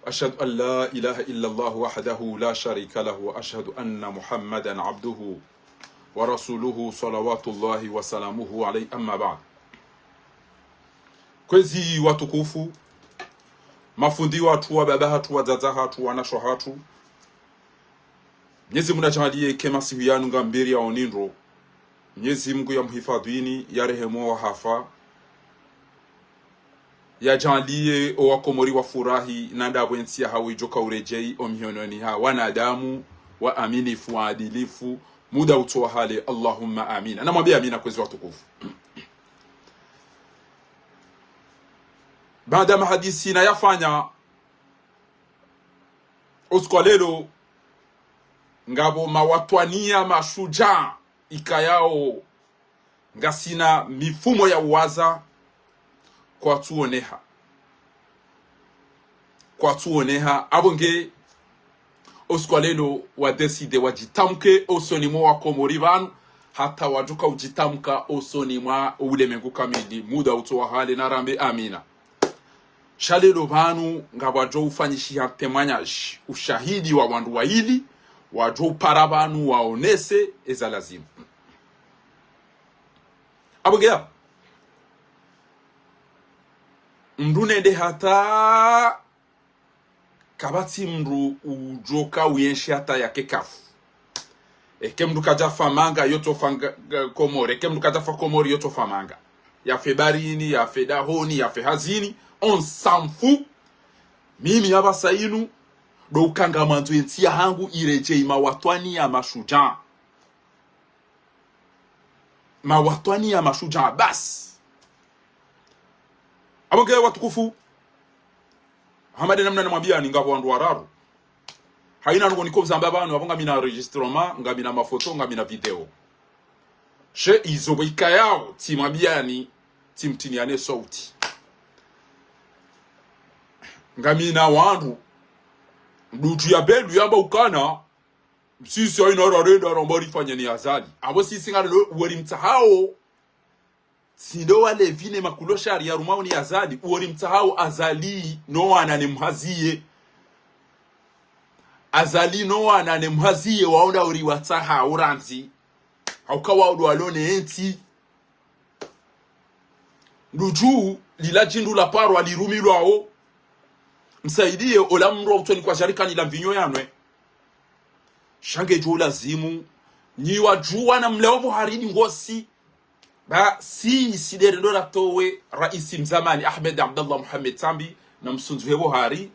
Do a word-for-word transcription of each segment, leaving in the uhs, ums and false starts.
أشهد أن لا إله إلا الله وحده لا شريك له، وأشهد أن محمدا عبده ورسوله، صلوات الله وسلامه عليه، أما بعد. Kwezi watukufu, mafundi watru, wababa hatru, wadzadze hatru, wanashe hatru, Mnyezi Mungu nadjaanliye eka masihu yanu ngambiri ya onindro. Mnyezi Mungu yamhifadhwini, yarehemu owahafa, yadjaanliye owakomori wafurahi, na ndapvo entsi yahawo idjoka uredjeyi omihononi ha wanadamu waaminifu, waadilifu, muda utso wa hale. Allahumma amina. Namwambiye amina, kwezi watukufu. Baada mahadisi nayafanya, usiku wa leo, ngapvo mawatwaniya mashudjaa ikayao ngasina mifumo ya uwaza, kwatsuoneha. Kwatsuoneha. Apvo nge usiku wa leo wadécidé wadjitamke osoni mwa wakomori pvanu, hata wadjoka udjitamka osoni mwa ulemengu kamili, muda utso wa hale, narambe amina. Sha leo pvanu ngapvo wadjo ufanyishiha témoignage, ushahidi wa wandru wayili, wadjo upara pvanu waonese eza lazimu. Apvo nge ya, mndru nende hata kapvatsi mndru udjoka uyenshi hata yake kafu. Eke mndru kadjafa manga, yotsofa nga-, nga-, Komori. Eke mndru kadjafa Komori, yotsofa manga. Yafe barini, yafe dahoni, yafe hazini, on s'en fout. Mimi yapvasa inu, ndo uka ngamwandzo entsi yahangu iredjeyi mawatwaniya mashudjaa. Mawatwaniya mashudjaa basi. Apvo nge watukufu, hama nde namna namwambiyani, ngapvo wandru wararu. Hayina ndrongo niko uzamba pvanu, apvo ngamina enregistrement, ngamina mafoto, ngamina video. She izo pvo ikayao, tsimwambiyani, tsimtiniyane sauti. Ngamina wandru, ndudju ya Belu yamba ukana, msisi hayina rarenda ramba rifanye ni Azali. Apvo sisi ngalelo uwo rimtsahao. Tsi ndo walevi ne makuloshari yarumwao ni Azali, uwo rimtsahao Azali no wana ne mhaziye. Azali no wana ne mhaziye wao ndo uriwatsaha urandzi. Hauka wao ndo walo ne entsi. Ndudju lila djindru la parwa lirumilwao. Msaidiye ola mndru wa utsoni kwa jarikani la mvinyo yanwe. Sha ngedjo ulazimu, nyi wadjuwa na mleo pvo hari ni ngosi. Ba si, si nde rendo ratowe raisi mzamani Ahmed Abdallah Mohamed Sambi, na msundzu hepvo hari.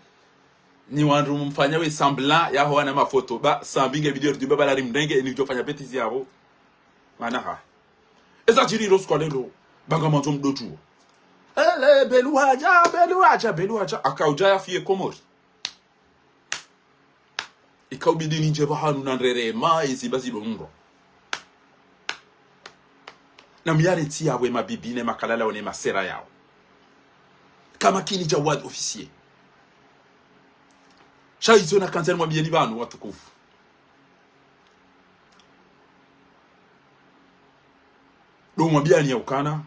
Nyi wandru mfanya we semblant yaho wana mafoto. Ba Sambi nge video ridjube bala rimrenge, eni udjofanya bêtise yapvo. Mana ha. Eza djiri ndo usiku wa leo, ba ngamwandzo mdodjuwa. Ele, Belu hadja, Belu hadja, Belu hadja. Haka udja yafiye Komori. Ika ubidi nindje pvahanu na nderema, izi bazi ndo mndro. Na miyare ntsi yapvo emabibi ne makalala wo ne masera yawo. Kama kini Djawad officier. Sha izo nakandza nimwambiyeni pvanu watukufu. Ndo mwambiyani ya ukana.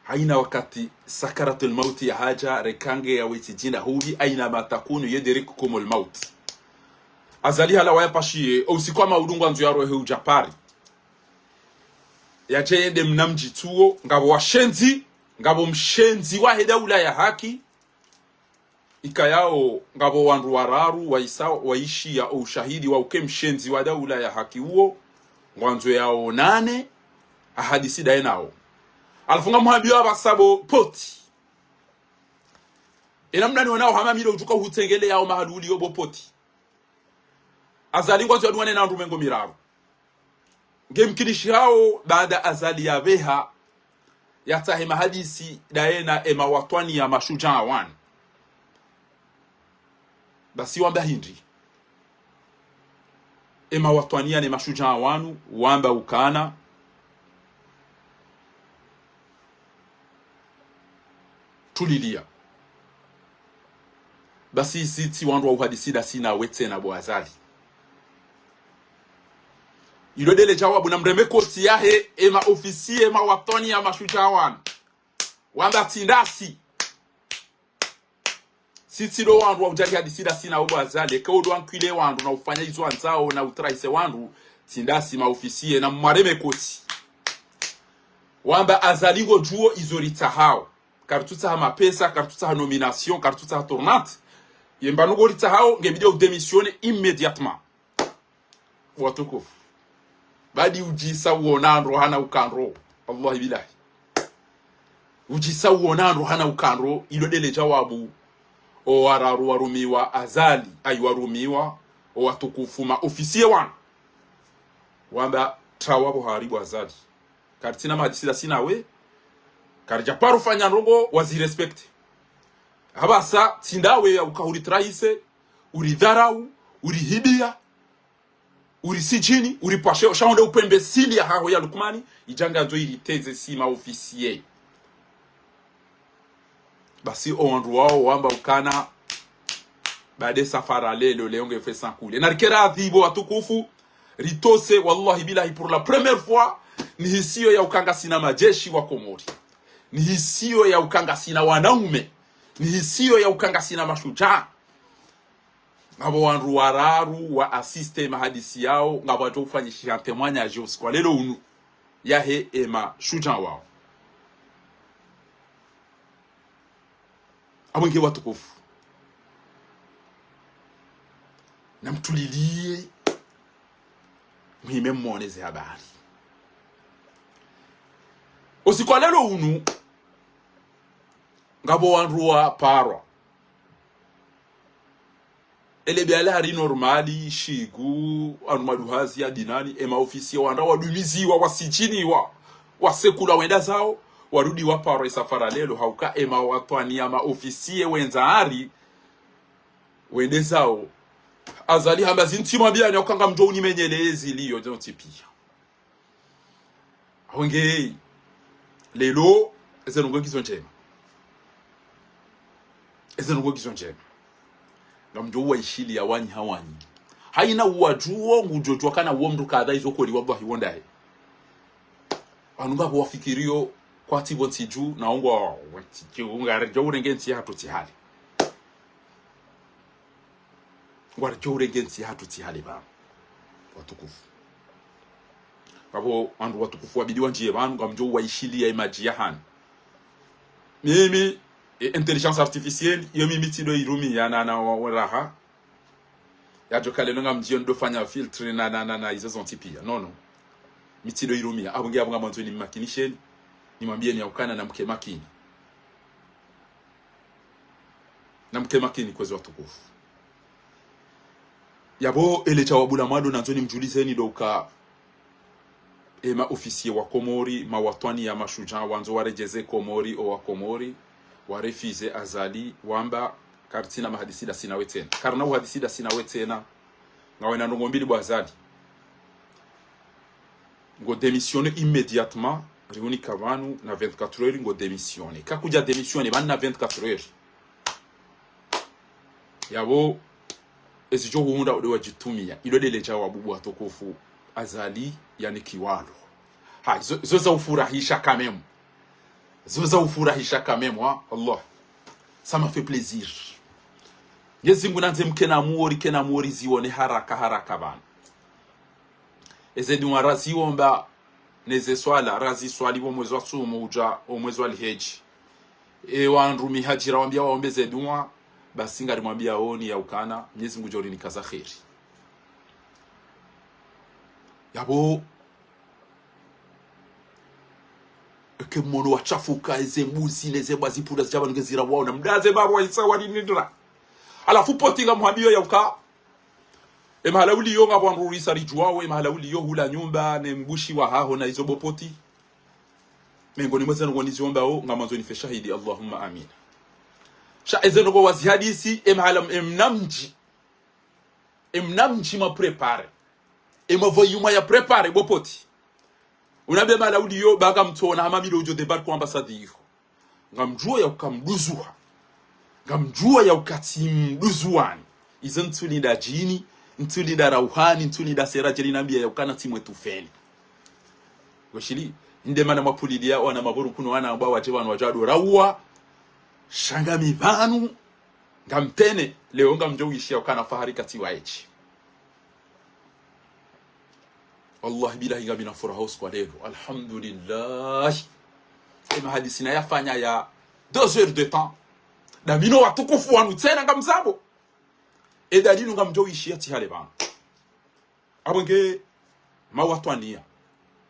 Hayina wakati sakaratul mauti yahadja, reka nge yawe tsi djina hubi, أينما تكونوا يدرككم الموت. Azali halawa yapashiye, o usiku wa maudu ngwandzo yarohe udja Paris. Yadje yende mna mdjitsuwo, ngapvo washenzi, ngapvo mshenzi wahe daula ya haki, ikayao ngapvo wandru wararu waisa, waishiya o ushahidi wa uke mshenzi wa daula ya haki uwo, ngwandzo yaonane, ahadisi daye nawo. Halafu ngamhambiyo apvasa bo poti. Ena mna nionao hama mi ndo udjuka uhutsengele yao mahaluli yo bo poti. Azali ngwandzo yaduwane na wandru mengo miraru. Ngemkinishihao baada Azali yapveha, yatsahe mahadisi daye na emawatwaniya mashudjaa wanu. Basi wamba hindri. Emawatwaniya ne mashudjaa wanu, wamba ukana. Tuliliya. Basi isi tsi wandru wa uhadisi dasi nawe tsena bo Azali. Ilo ndele djawabu na mreme koti yahe, ema officier, emawatwaniya mashudjaa wanu. Wamba tsi ndasi. Si tsi ndo wandru wa udjali hadisi ndasi na ubo Azali. Eka udo ankile wandru na ufanya izo wandzao na utrahise wandru. Tsi ndasi maofisiye na mwareme koti. Wamba Azali ngodjuo izo ritsahao. Karitsutsaha mapesa, karitsutsaha nomination, karitsutsaha tournante. Yemba nungo ritsahao, nge bidi udémissionner immédiatement. Watukufu. Badi udjisa uona ndro hana uka ndro. Wallahi billahi. Udjisa uona ndro hana uka ndro, ilo ndele djawabu. O wararu warumiwa Azali, ayi warumiwa, o watukufu maofisiye wanu. Wamba trawa bo haribu Azali. Karitsina mahadisi ndasi nawe, karidja paro fanya ndrongo wazi respecter. Hapvasa, tsi ndawe ya uka uritrahise, uridharau, urihibiya, urisijini, uripvwashe, sha honde upvembe sili ya haho ya Lukmani, idja ngandzo iriteze si maofisiye. Basi o wandru wao wamba ukana, bade safara lelo, leo nge fesa nkule. Na rikera adhibu watukufu, ritose, wallahi billahi, pour la première fois, nihisiyo ya uka ngasina majeshi wa Komori. Nihisiyo ya uka ngasina wanaume. Nihisiyo ya uka ngasina mashudjaa. Ngapvo wandru wararu wa assiste mahadisi yao, ngapvo wadjo ufanyishiha témoignage usiku wa lelo unu. Yahe ema shudjaa wao. Amwenge watukufu. Namtuliliye. Muhime mwone ze habari. Usiku wa lelo unu, ngapvo wandru waparwa. Ele biala hari normali, shigu, anu maduhazi ya dinani, ema ofisiye wandru wadumiziwa, wasijiniwa, wasekula wenda zao, warudi waparwa isafara lelo, hauka ema watwani ya maofisiye wendza hari, wende zao. Azali hamba zintsi mwambiyani, hauka ngamdjo unimenyele eziliyo zontsi piya. Ahonge, lelo, eze ndrongo ngizo ndjema. Eze ndrongo ngizo ndjema. Ngamdjo uwaishiliya wanyi ha wanyi. Hayina uwadjuo, ngudjo djuwa kana uwo mndru kadha izo kweli wallahi wondaye. Wanu ngapvo wafikiriyo kwatsi pvo ntsi dju, na wongo, ntsi dju, ngaridjo urenge ntsi yahatru tsi hale. Ngwaridjo urenge ntsi yahatru tsi hale pvanu. Watukufu. Ngapvo wandru watukufu wabidi wandjiye pvanu, ngamdjo uwaishiliya imaji ya hanu. Mimi, e, intelligence artificielle, iyo mimi tsido irumiya na, na wa, wa raha. Yadjo kalelo ngamdjiyo ndo fanya filtre na, na, na, na, izo zontsi piya. Non, non. Mi tsido irumiya. Apvo nge apvo ngamwandzo nimmakinisheni. Nimwambiyeni ya ukana namke makini. Namke makini kwezi watukufu. Yapvo ele djawabu la mwando nandzo nimdjulizeni ndo uka ema ofisiye wa Komori, mawatwani ya mashudjaa wandzo waredjeze Komori, o wa Komori, warefize Azali, wamba karitsina mahadisi ndasi nawe tsena. Karina uhadisi ndasi nawe tsena. Ngawena ndrongo mbili bo Azali. Ngo démissionner immédiatement, rihunika pvanu na vingt-quatre heures ngo démissionner. Kakudja démissionner, pvanu na vingt-quatre heures. Yapvo, ezidjo huhundra ude wadjitumiya, ilo ndele djawabu bo watukufu, Azali, yanikiwa lo. Ha, zo, zo za ufurahisha quand même. Zo za ufurahisha quand même, ha, Allah. Ça m'a fait plaisir. Mwenyezi Mungu nandze mkena muori, kena muori ziwone haraka, haraka pvanu. Eze duwa raziomba, neze swala, raziswali pvo mwezi wa tsumu udja, o mwezi wa lihedji. E wandru mihadjira wambiya waombe ze duwa, basi ngarimwambiyaoni ya ukana, Mwenyezi Mungu djo rinika za kheri. Yapvo, eke mwono watshafuka, eze mbuzi, neze mbwa zipvundra zidja pvanu nge zira waona, mdaze baro wa isa walinindra. Halafu poti ngamhambiyo ya uka, emahala uliyo ngapvo wandru risa ridjuwao, emahala uliyo hula nyumba, ne mbushi wa haho na izo bo poti. Mengoni mweze ndrongo niziombao, ngamwandzo nife shahidi, Allahumma amin. Sha eze ndrongo wazihadisi, emahala, emnamdji. Emnamdji mwa préparer. Emavoyou mwaya préparer, bo poti. Unambe mahala uliyo, ba ngamtsona hama mi ndo udjo débarquer ambassade iyo. Ngamdjuwa ya uka mduzuha. Ngamdjuwa ya uka tsi mduzuwani. Izo ntsulinda djini, ntsulinda rauhani, ntsulinda sera djeli nambiya ya ukana tsi mwe tufeli. Weshili, Inde mana mwapvulilia wana maburu kuno wana amba wadje pvanu wadje wadorauwa. Sha ngami pvanu, ngamtrende, leo ngamdjo wishiya ukana fahari kati wa eshi. Wallahi billahi ngamina furaha usiku wa leo. Alhamdulillah. Ema hadisi nayafanya ya deux heures de temps. Nda mi no watukufu wanu tsena ngamzambo. E dalili ngamdjo wishiya tsi hale pvanu. Apvo nge mawatwaniya,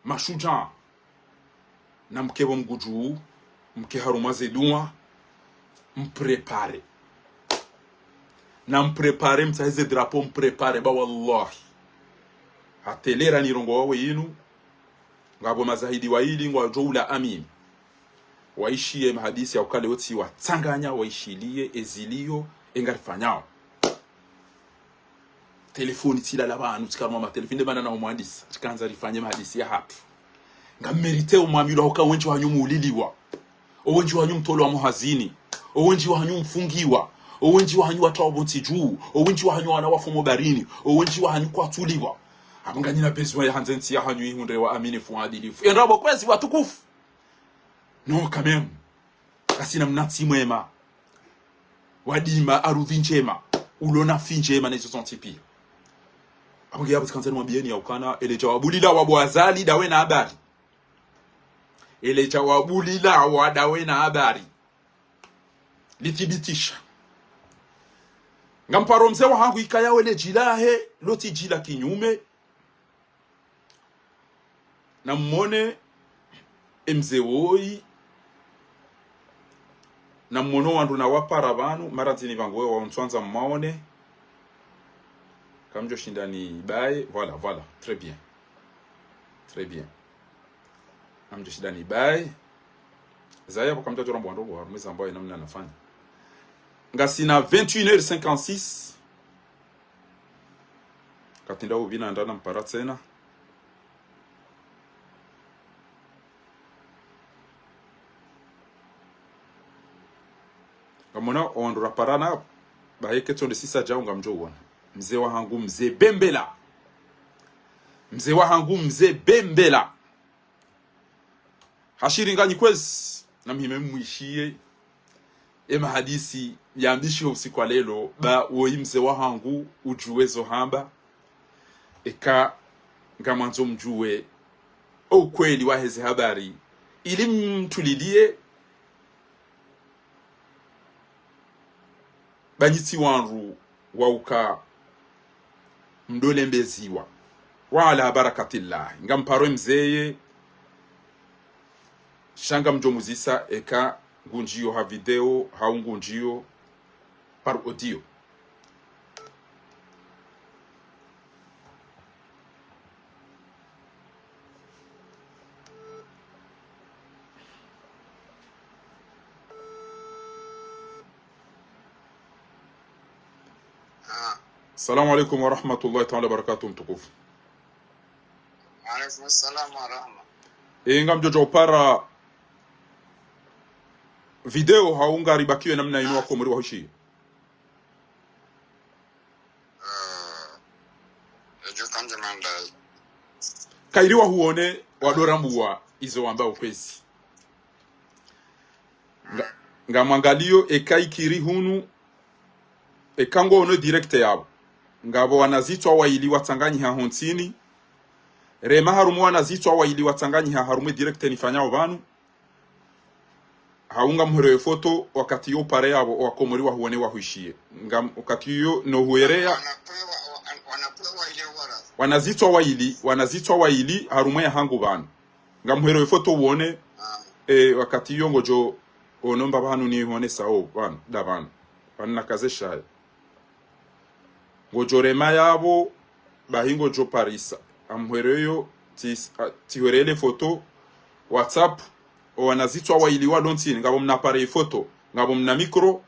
mashudjaa, namke pvo mgudju, mke harumwa ze duwa, mprépare. Namprépare, mtsahe ze drapeau, mprépare, ba wallahi. Hata lera nirongowawo yinu, ngapvo mazahidi wayili ngwadjo ula amini. Waishiye mahadisi ya ukale wotsi watsanganya, waishiliye eziliyo, engarifanyao. Telefoni tsilala pvanu, tsikaruma matelefoni, nde mana na umwandisa, tsikandza rifanye mahadisi yahatru. Ngammerite umwamilwa huka wendji wahanyu muuliliwa. Owendji wahanyu mtolwa mohazini. Owendji wahanyu mfungiwa. Owendji wahanyu watrawa pvontsi dju. Owendji wahanyu wana wafu mobarini. Owendji wahanyu kwatsuliwa. Apvo nganyina besoin ya handze ntsi yahanyu ihundre waaminifu, waadilifu. Endrabo kwezi watukufu. Non, quand même. Ngasina mnatsi mwema. Wadima arudhi ndjema. Ulona fi ndjema na izo zontsi piya. Apvo nge yapvo tsikandza nimwambiyeni ya ukana, ele djawabu lilawa bo Azali ndawe na habari. Ele djawabu lilawa ndawe na habari. Lithibitisha. Ngamparo mze wahangu ikaya wele djilahe, lotsi djila kinyume. Namwone emze woyi. Namwono wandru nawapara pvanu, mara ndzini pvangu wewa untswandza mwaone. Kamdjo shinda nibaye, voilà, voilà, très bien. Très bien. Namdjo shinda nibaye. Zaya pvo kamdjo djora mbwandro bo harumwa eza mbaye namna nafanya. Ngasina vingt et une heures cinquante-six. Kati nda upvina nda nampara tsena. Ngamwona owandru raparana, bahi ketso nde sisa djau ngamdjo uwona. Mze wahangu mze Bembela. Mze wahangu mze Bembela. Hashiri nganyi kwezi, namhime mwishiye. Ema hadisi yambishiho usiku wa leo, ba woyi mze wahangu udjuwe zo hamba. Eka ngamwandzo mdjuwe o ukweli waheze habari. Ili mtuliliye, ba nyi tsi wandru wa uka mdo lembeziwa. Wa ala barakatillahi. Ngamparo emzeye, sha ngamdjo muzisa eka ngundjiyo ha video, hau ngundjiyo par audio. Ah. Salamu alaikum wa rahmatullahi ta'ala wa barakatuh, mtukufu. Wa alaikum salam wa rahma. E, ngamdjo djo upara video hau ngaribakiwe namna inu wakomori wahushiye. Ah, edjo kandze mandai. Kairi wahuone wadora mbuwa izo wamba ukwezi. Nga, ngamwangaliyo eka ikiri hunu, eka ngoono direct yapvo. Ngapvo wanazitswa waili watsanganyiha hontsini. Rema harumwa wanazitswa waili watsanganyiha harumwa direct nifanyao pvanu. Hau ngamhuereyo foto wakati yo upare yapvo, owakomori wahuone wahwishiye. Ngam, wakati yo no huereya. Wana, wana, wana, wana, wanazitswa waili, wanazitswa waili harumwa yahangu pvanu. Ngamhuereyo foto uone, ah, e, wakati yo ngodjo ono mba pvanu nihuonesao pvanu, nda pvanu. Pvanu nakaze shaya. Ngodjo rema yapvo, bahi ngodjo parisa. Ngamhuereyo, tsi, a, tsihuereye le foto, WhatsApp, owanazitswa waili walo ntsini, ngapvo mna appareil photo, ngapvo mna micro,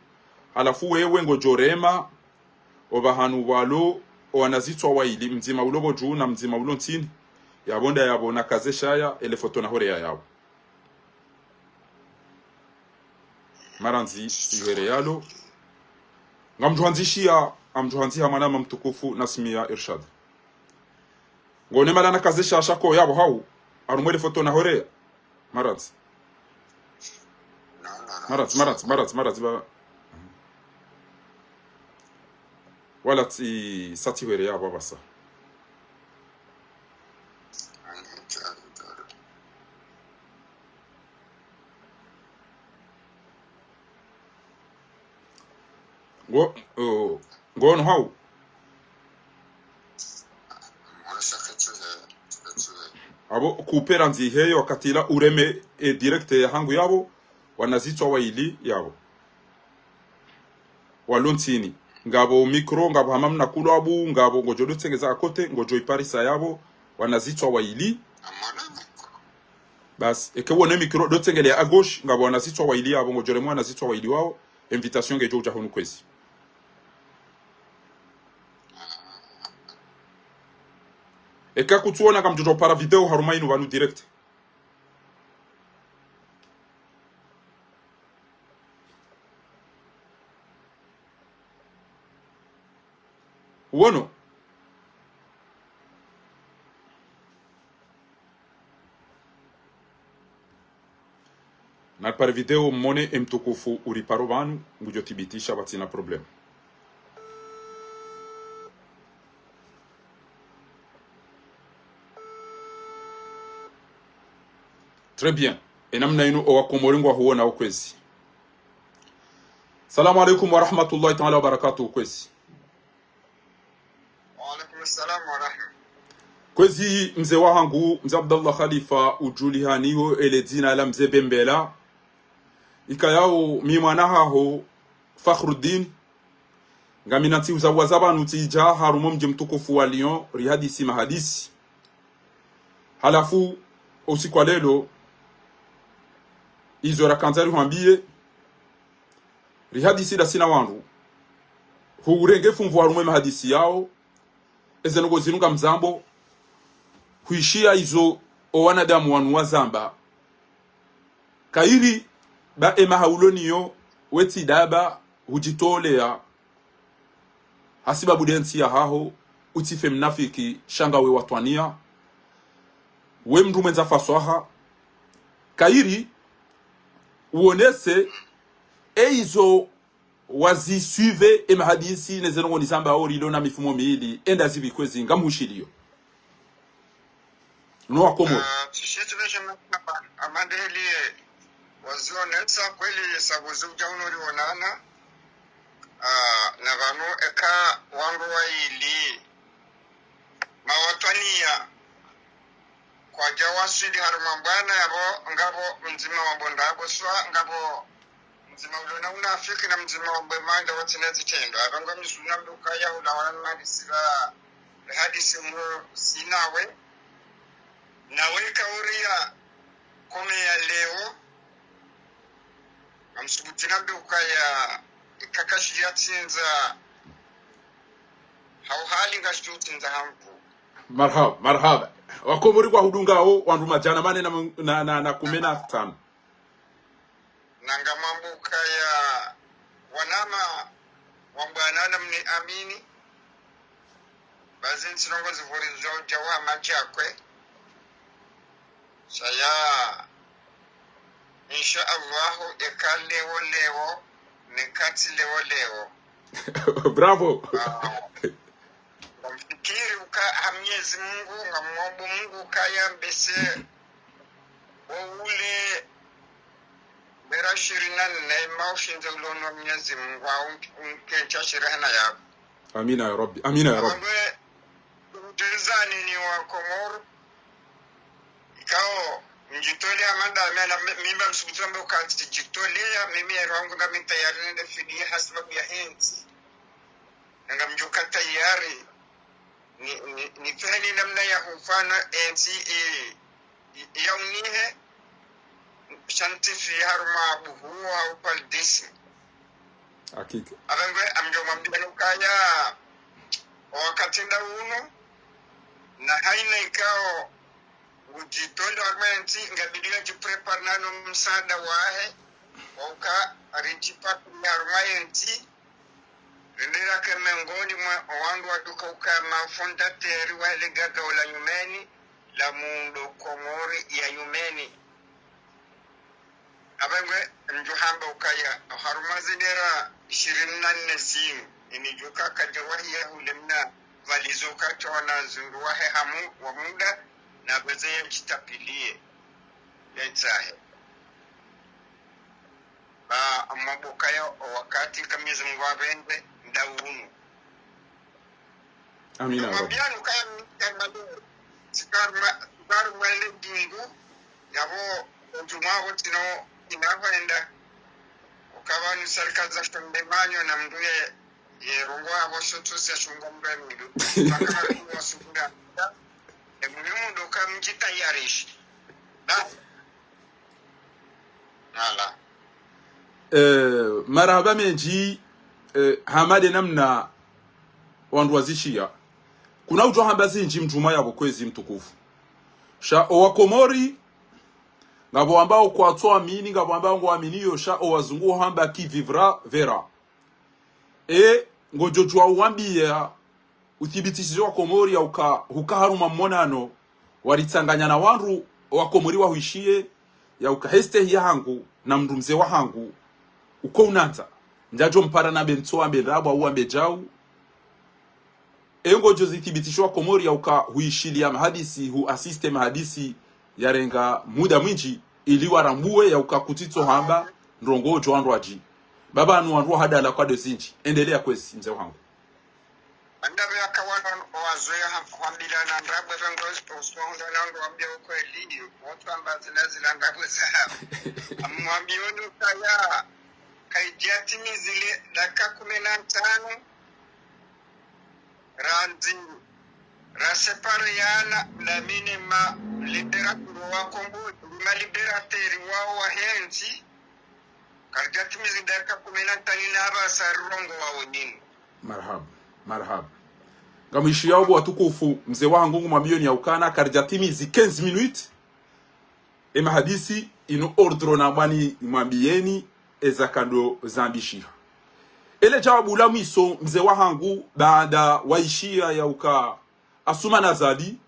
halafu wewe ngodjo rema, opvahanu pvwalo, owanazitswa waili, mdzima ulo pvo dju na mdzima ulo ntsini, yapvo nda yapvo nakaze shaya, ele foto nahuereya yapvo. Mara ndzi, tsihuereyalo. Ngamdjo handzishiya, ngamdjo handziha mwanama mtukufu Nasmiya Irshad. Ngone mala nakaze shaya shako yapvo hau, harumwa ele foto nahuereya. Maradhi. Maradhi, maradhi, maradhi, maradhi, ba. Wala tsi, sa tsi hwere yapvo apvasa. Ngo, oh, ngono hau. Apvo kupera ndziya heyo wakati ila ureme e direct yahangu yapvo, wanazitswa wayili yapvo. Walo ntsini. Ngapvo micro, ngapvo hama mna kulo apvo, ngapvo ngodjo dotsengeza à côté, ngodjo iparisa yapvo, wanazitswa wayili. Basi, eka wone micro, dotsengelea à gauche, ngapvo wanazitswa wayili yapvo, ngodjo reme wanazitswa wayili wao, invitation ngedjo udja hunu kwezi. Eka kutsuona ngamdjo para video harumwa inu pvanu direct. Wono. Naripare video mone emtukufu uriparo pvanu, ngudjo thibitisha pvatsina problème. Très bien. Enamna inu owakomori ngwahuona ukwezi. Salamu alaikum wa rahmatullahi ta'ala wa barakatuh, kwezi. Wa alaikum salam wa rahma. Kwezi mze wahangu, mze Abdallah Khalifa, udjulihaniho ele dzina la mze Bembela. Ikayao mi mwana haho, Fakhruddin. Ngamina ntsihu za waza pvanu tsidja harumwa mdji mtukufu wa Lyon, rihadisi mahadisi. Halafu, usiku wa lelo, izo rakandza rihwambiye, rihadisi ndasi na wandru. Hurenge fumvu harumwa emahadisi yao, eze ndrongoo zinu ngamzambo, hwishiya izo owanadamu wanu wazamba. Kayiri, ba emaha ulo niyo, wetsi daba, hudjitoleya, hasibabu de ntsi yahaho, utsife mnafiki, sha ngawe watwaniya, we mndru mwendza faswaha, kayiri, uonese, eizo wazisuive emahadisi neze ndrongoo nizambao rilo na mifumo mili, enda zipvi kwezi, ngamhushiliyo. No wakomori. Ah, tsi shitru ne shema, amandeli, wazionesa kweli sabu ziudja uno rionana. Ah, na pvanu eka wandru wayili mawatwaniya kwadja waswili harumwa mbwana yapvo, ngapvo mdzima wambo ndapvo swa, ngapvo mdzima ulo na unafiki na mdzima wambo emanda watsina zitrendwa. Apvo ngami suna mdru kaya hula wana mahadisi la, hadisi mu sinawe. Nawe kauriya kome ya leo. Ngamsubuti nambe ukaya ikakashi yatsindza. Hau hali ngashitsindza hambu. Marhaba, marhaba. Wakomori kwahudungao, wandru madjana mane na, na, na, na kume na tsanu. Nanga mambo kaya wanama wambwana na mni amini. Bazi ntsi ndrongoo zipvuri zo djawa madjakwe. Saya, insha Allahu, eka leo leo, nekatsi leo leo. Bravo. Ah, ngamfikiri uka ha Mnyezi Mungu, ngamwombo Mungu ukaya mbese, wo ule, bera shirini na nne, maushindze ulo no Mnyezi Mungu, au mke, mke ntsha shirihana yapvo. Amina ya Rabbi. Amina ya Rabbi. Apvangwe, mdjirizani ni wakomori. Ikao, mdjitoleya mandami ala mi-, mimba msubutu ambe ukati djitoleya, mimi ya rwangu ngami tayari nende fidiya hasibabu ya entsi. Nanga mdjuka tayari. Ni, ni, ni tuheni namna ya hufanya entsi i, i, ya unihe. Shantifi harumwa buhu au palidisi. Hakika. Apvangwe amdjo mwambia nukaya wakati nda unu, na haina ikao udjitoleya harumwa entsi, ngabidi yadjiprepare nano msaada wahe, wauka ridjipata harumwa entsi, rindira ke mengoni mwa wandru waduka uka mafondateri wa hele gagao la nyumeni, la muundo Komori ya nyumeni. Apvengwe, ndjo hamba ukaya, harumwa ze dera ishirini na nne zinu, ini djuka kadja wahiya hule mna valizo katsi wana zindru wahe hamu wa muda, na bweze ya jitapiliye, ya itsahe. Ba, amma bo ukaya, o wakati ka Mwenyezi Mungu apvendze, nda unu. Amina, ya Rabbi. Namwambia nukaya mkemalo, sikarma, sikarma ele dingu, yapvo, udjumwa wo tino, inahwenda. Ukaba ni sarika za shonde manyo na mndru ye, ye rongoa apvo sho tsi ya shonga mndru ya mndru. Maka mndru wa sukura. E muhimu ndo ka mdjitayarishi. Basi. Voilà. Eh, marahaba mendji, eh, hama de namna wandru wazishiya. Kuna udjo hamba zindji mdjumwa yapvo kwezi mtukufu. Sha owakomori, ngapvo wambao kwatsu amini, ngapvo wambao ngwaaminiyo, sha owazungu wahamba qui vivra verra. E, ngodjo djuwa uwambiya, uthibitishizo wa Komori ya uka, huka harumwa monano, waritsanganya na wandru wa Komori wahuishiye, ya uka hestehi ya hangu, na mndru mze wa hangu, uko unandza. Ndjadjo mpara na bentso ambe ndrabo au ambe djau. E ngodjo zithibitisho wa Komori ya uka huishiliya mahadisi, hu assiste mahadisi, yarenga muda mwindji, ili warambuwe ya uka kutsitso hamba, ndrongo djo wandru wadji. Baba anu wandru wahadala kwa do zindji. Endelea kwezi, mze wa hangu. Andabe akawana wazoya ha-, hwambilana ndrabo rengo usonga na ndo wambia ukweli, wandru amba zina zina ndrabo za. Amwambia onu kaya, kaidjatimizi le dakika kume na ntsanu, randzi, rasepareyana, na mi ne ma libérateur wa Kombo, ma libérateur wao wahe ntsi, karidjatimizi dakika kume na ntsanu na apvasa rirongoa wo ninu. Marahaba, marahaba. Ngamwishiyao bo watukufu, mze wa hangu ngumwambiyoni ya ukana, karidjatimizi quinze minutes. E mahadisi inu ordre na bwani mwambiyeni eza kado zambishiha. Ele djawabu la mwiso, mze wa hangu, baada waishiya ya uka Assoumani Azali,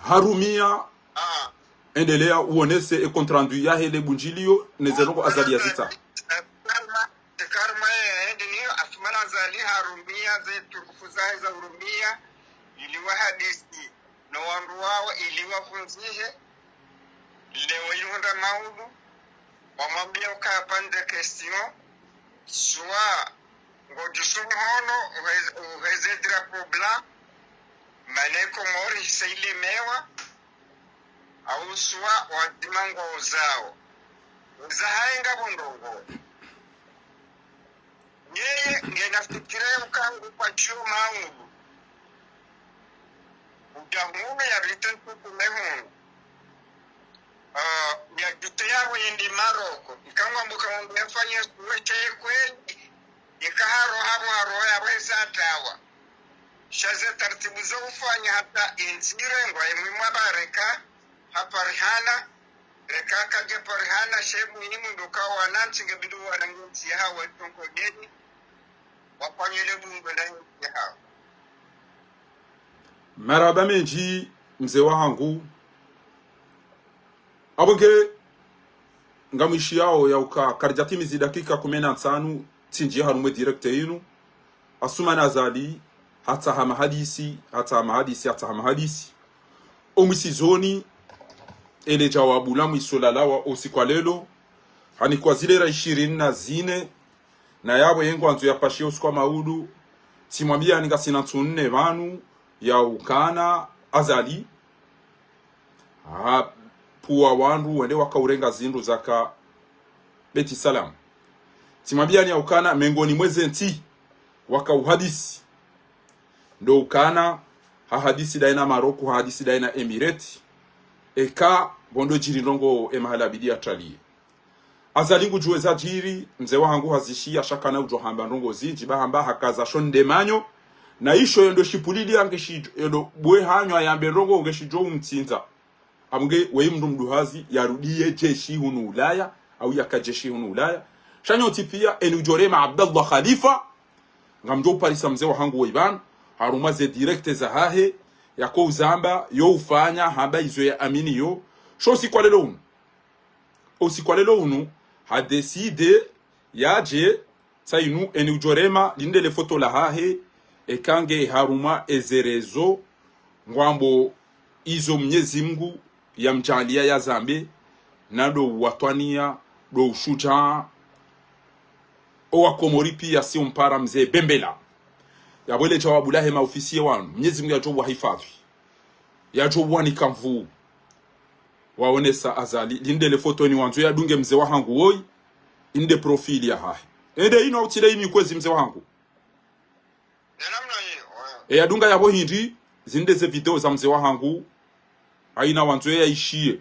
harumia, ah, endelea uonese e compte rendu yahe le bundjiliyo, ne ze ndrongo Azali yazitsaha. Karma, karma ya hende niyo, Assoumani Azali harumia ze turufu zahe za hurumia, ili wahadisi no wandru wawo, ili wavundzihe, leo ihundra maudu, wamwambia uka apvandze question, swa ngodjo sumuhono, uheze, uheze drapeau blanc, mana e Komori isa ilemewa, au swa wadzima ngwao zao. Uza haye ngapvo ndrongo. Yeye ngena fikira ya uka ngu kwa shiyo maudu. Uja hunu ya rite ntuku mehunu. Ah, ya jute ya wende Maroko. Ika ngwambo ka ngwambo ya fanya suwe che kweli. Ika haro hapvo haro ya wesa tawa. Sha ze taratibu zo ufanya hata e ntsi irengwa, e mwimu amba reka, haparihana, reka kadja parihana, she muhimu ndo ka wanantsi ngebidi warenge ntsi yahawo, watonkodeni, wafanye le bungo la ntsi yahawo. Marahaba mendji, mze wa hangu. Apvo nge ngamwishiyao ya uka karidjatimizi dakika kume na ntsanu, tsindji harumwa e direct inu. Assoumani Azali, hatsaha mahadisi, hatsaha mahadisi, hatsaha mahadisi. Omwisizoni, ele djawabu la mwiso lalawa usiku wa leo, hanikwa zilera ishirini na zine, na yapvo ye ngwandzo yapashe usiku wa maudu, tsimwambiyani ngasina ntsu nne pvanu, ya ukana Azali, hapvuwa wandru wende wakaurenga zindru zaka Beit Salam. Tsimwambiyani ya ukana mengoni mwa ze ntsi wakauhadisi. Ndo ukana hahadisi daye na Maroko, hahadisi daye na Emirates. Eka pvo ndo djiri ndrongo e mahala bidi ya taliye. Azali ngudjuwe za djiri, mze wa hangu hazishiya sha kana udjo hamba ndrongo zindji, ba hamba hakaza sho ndemanyo, na isho yendo shipulili yange shi, yendo bwe hanyo yambe ndrongo nge shidjo umtsindza. Amge weyi mndru mduhazi, yarudiye jeshi hunu Ulaya, au yaka jeshi hunu Ulaya. Sha nyontsi piya, eni udjo rema Abdallah Khalifa, ngamdjo uparisa mze wa hangu weyi pvanu, harumwa ze direct zahahe, yako uzamba, yo ufanya, hamba izo yaaminiyo. Sho usiku wa leo unu. Usiku wa leo unu, ha décidé yadje, tsi inu eni udjorema, linde le foto lahahe, eka nge harumwa eze réseaux, ngwambo izo Mnyezi Mngu yamdjaaliya yazambe, na ndo uwatwaniya, ndo ushudjaa, owa Komori piya si umpara mze Bembela. Yapvo le djawabu lahe maofisiye wanu, Mnyezi Mngu yadjo uwahifadhwi, yadjo uwanika nvuu. Waonesa Azali, linde le foto ni wandzo yadunge mze wahangu woyi, inde profil yahahe. Ende inu autsi le inu kwezi mze wahangu. Nde namna iyo, oyo. E yadunga yapvo hindri, zinde ze video za mze wahangu, haina wandzo yaishiye.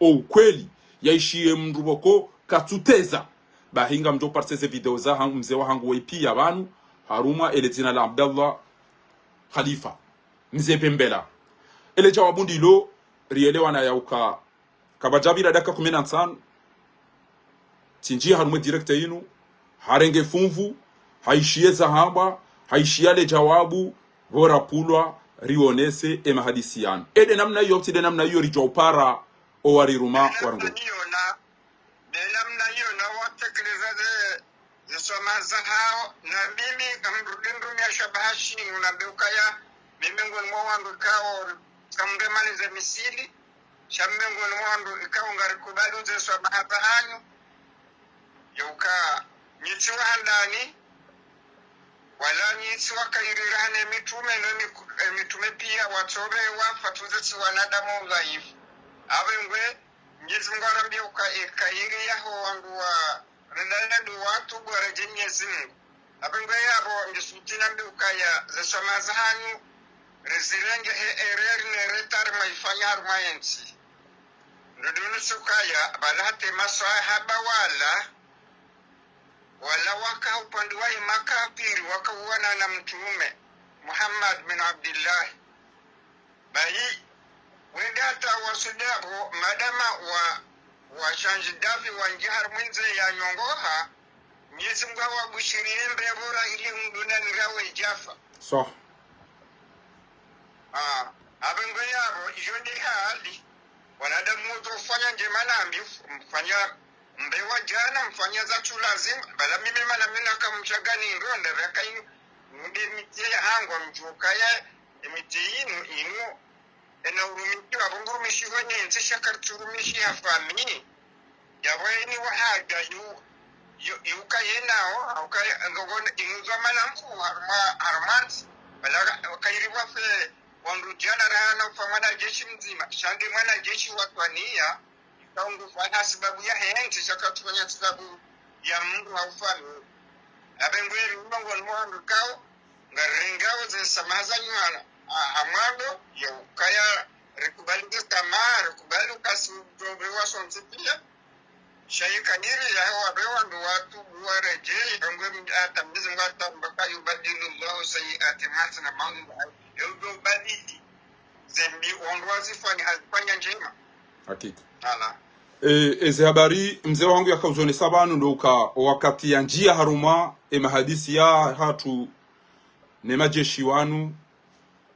O ukweli, yaishiye mndru pvoko katsuteza. Bahi ngamdjo parse ze video za hangu, mze wahangu woyi piya pvanu, harumwa ele dzina la Abdallah Khalifa. Mze Bembela. Ele djawabu ndilo, rielewana yauka, kapvadjapvira dakika kumi na ntsanu, tsindji harumwa e direct inu, harenge funvu, haishiya eza hambwa, haishiya le djawabu, pvo rapvulwa, rionese e mahadisi yanu. E nde namna iyo, tsi nde namna iyo ridjo upara, owariruma, warongoa. Nde namna iyo na watekeleza ze, ze swamaha zahawo, na mimi ngamrudi nrumia shabaha shinu, nambe ukaya, mimi ngoni mwa wandru ikao, kamremalize misili, sha mimi ngoni mwa wandru ikao ngarikubali ze swamaha zahanyu, yauka, nyi tsi wa handani, wala nyi tsi wa kayirira hane mitrume, no miku-, eh, mitrume piya watsobe wafa tuze tsi wanadamu dhaifu. Apvengwe, Mnyezi Mngu arambiya uka, e, kayiri yaho wandru wa, redana ndo watubu waredjei Mnyezi Mngu. Apvengwe yapvo, ndisutina mbi ukaya, ze swamaha zahanyu, rezirenge he erreur ne retard mwaifanya harumwa yentsi. Ndo dunu sukaya, pvala hata e maswahaba wala, wala waka upande wa e makafiri, waka uwana na mtrume, Muhammad bin Abdillah. Bahi, wende hata wasudapvo, madama wa, wa change d'avis wandji harumwa e ndzia ya nyongoha, Mnyezi Mngu hawabushiriye mbepvo ra ili mdunani rawe djafa. So. Ah, apvengwe yapvo, iyo nde hali. Wanadamu wontsi ufanya ndjema nambi, mfanya mbe wa djana, mfanya zatsu lazima, pvala mimi mana mina kamshagani ndo, nda pvaka inu, nde miti ya hangwa mdjuka ya, miti inu, inu, ena urumishi, apvo ngurumishi wenye, ntsi sha karitsurumishi ya fami. Yapvo eni wahaja yu, yu, yuka yenao, auka ya, ngogona, inu zwa mana mkuu, harumwa, harumwa ntsi. Pvala, kayiri wafe, wandru djana rahana ufa mwanajeshi mdzima. Sha nde mwanajeshi watwaniya, ikao ngufanya sababu yahe ntsi, sha katsufanya sababu ya mndru hau fami. Apvengwe ri mlongo ni mwa wandru ikao, ngarirengao ze swamaha zanyu hana, a, ha mwando, yaukaya, rikubali ze swamaha, rikubali ukasi udjombe wa sontsi piya. Sha ye kayiri yaho wapve wandru watubu waredjei, ngwe m-, hata Mnyezi Mngu hata mbaka yubadilu Allahu sayyiati hasana, Mngu, e, udjo ubadili. Zembi wandru wazifanya, hazifanya ndjema. Hakika. Ala. E, eze habari, mze wahangu yakauzonesa pvanu ndo uka, o wakati yandjiya harumwa, e mahadisi yahatru, ne majeshi wanu,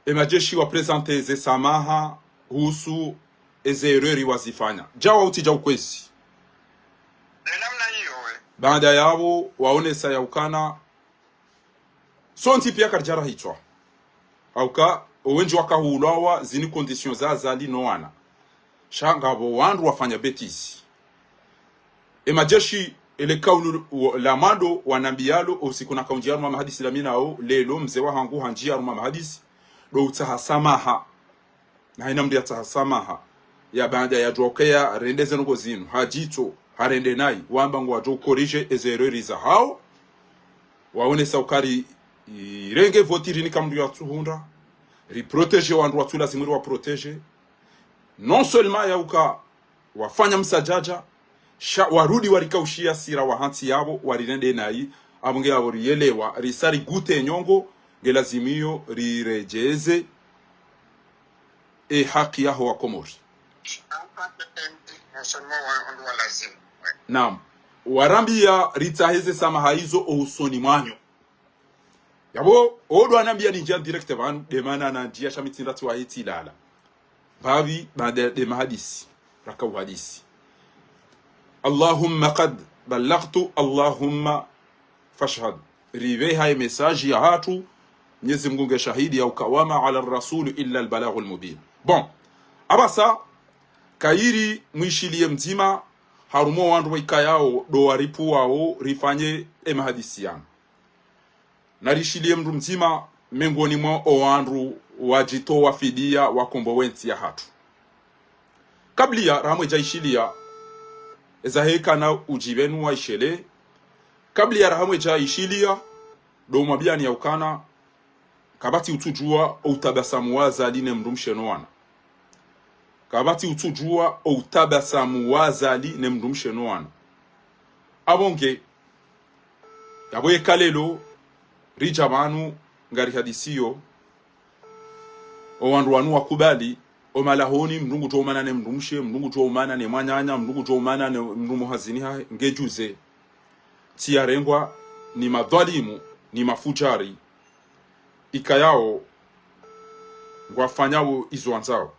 e majeshi wa présenter ze swamaha, husu, eze erreur wazifanya. Djawa utsi dja ukwezi. Nde namna iyo we. Baada yapvo, waonesa yaukana, sontsi piya karidjara hitswa. Auka, owendji waka huulwawa zini conditions za Azali no wana. Sha ngapvo wandru wafanya bêtise. E majeshi, ele kaulu wo-, la mwando wanambiyalo, o usiku nakaundjiya harumwa mahadisi la mi nao, leo, mze wahangu handjiya harumwa mahadisi, ndo utsaha swamaha. Na haina mndru yatsaha swamaha. Ya baada yadjuwa ukaya rende ze ndrongo zinu, hadjitso, harende nayi, wamba ngwadjo corriger eze erreur zahao. Waonesa uka ri, i, renge voti rinika mndru yatsuhundra, ri protéger wandru watsu lazimu riwa protéger. Non seulement yauka wafanya msadjadja, sha warudi warikaushiya sira wahantsi yapvo, warirende nayi, apvo nge yapvo riyelewa, risa rigute nyongo, nge lazimu iyo riredjeze e haki yaho wa Komori. Naam. Warambiya ritsahe ze swamaha izo o usoni mwanyu. Yapvo, odo anambiya nindjiya direct pvanu, nde mana nandjiya sha mi tsi nda tsi wahe tsi lala. Mbapvi, baada nde mahadisi, raka uhadisi. اللهم قد بلغت، اللهم فاشهد. Ripveha ye message yahatru, Mnyezi Mngu nge shahidi ya uka وما على الرسول إلا البلاغ المبين. Bon, apvasa, kayiri mwishiliye mdzima, harumwa wandru waikayao ndo waripvuwao rifanye emahadisi yanu. Narishiliye mndru mdzima mengoni mwa owandru wadjitowa fidiya wakombowe entsi yahatru. Kabla ya raha mwedja ishiliya, eza heka na udjipvenu wa ishele. Kabla ya raha mwedja ishiliya, ndo mwambiyani ya ukana, kapvatsi utsudjuwa outabasamu wa Azali ne mndrumshe no wana. Kapvatsi utsudjuwa outabasamu wa Azali ne mndrumshe no wana. Apvo nge, yapvo yeka leo, ridja pvanu, ngarihadisiyo, owandru wanu wakubali, omalahoni, mndru ngudjo umana ne mndrumshe, mndru ngudjo umana ne mwananya, mndru ngudjo umana ne mndru muhazini hahe, ngedjuze. Ntsi yarengwa ni madhwalimu, ni mafudjari, ikayao ngwafanyao izo wandzao.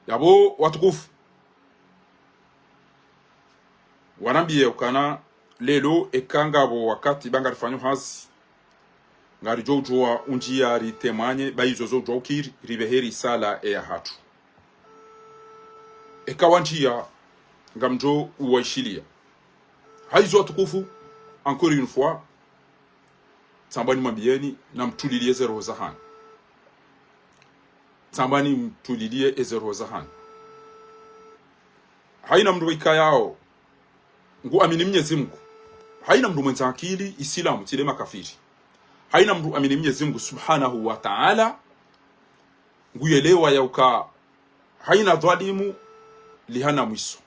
Yapvo watukufu, warambiye ukana leo eka ngapvo wakati ba ngarifanyo hazi, ngaridjo udjuwa undjiya ritemwanye, ba izo zo udjuwa ukiri, ripvehe risala eyahatru. Eka wandjiya ngamdjo uwaishiliya. Hayizo watukufu, encore une fois, tsamba nimwambiyeni, namtuliliye ze roho zahanyu. Tsamba nimtuliliye eze roho zahanyu. Hayina mndru waikayao nguamini Mnyezi Mngu. Hayina mndru mwendza akili, Isilamu, tsi le makafiri. Hayina mndru amini Mnyezi Mngu Subhanahu wa Ta'ala, nguyelewa ya uka hayina dhwalimu lihana mwiso.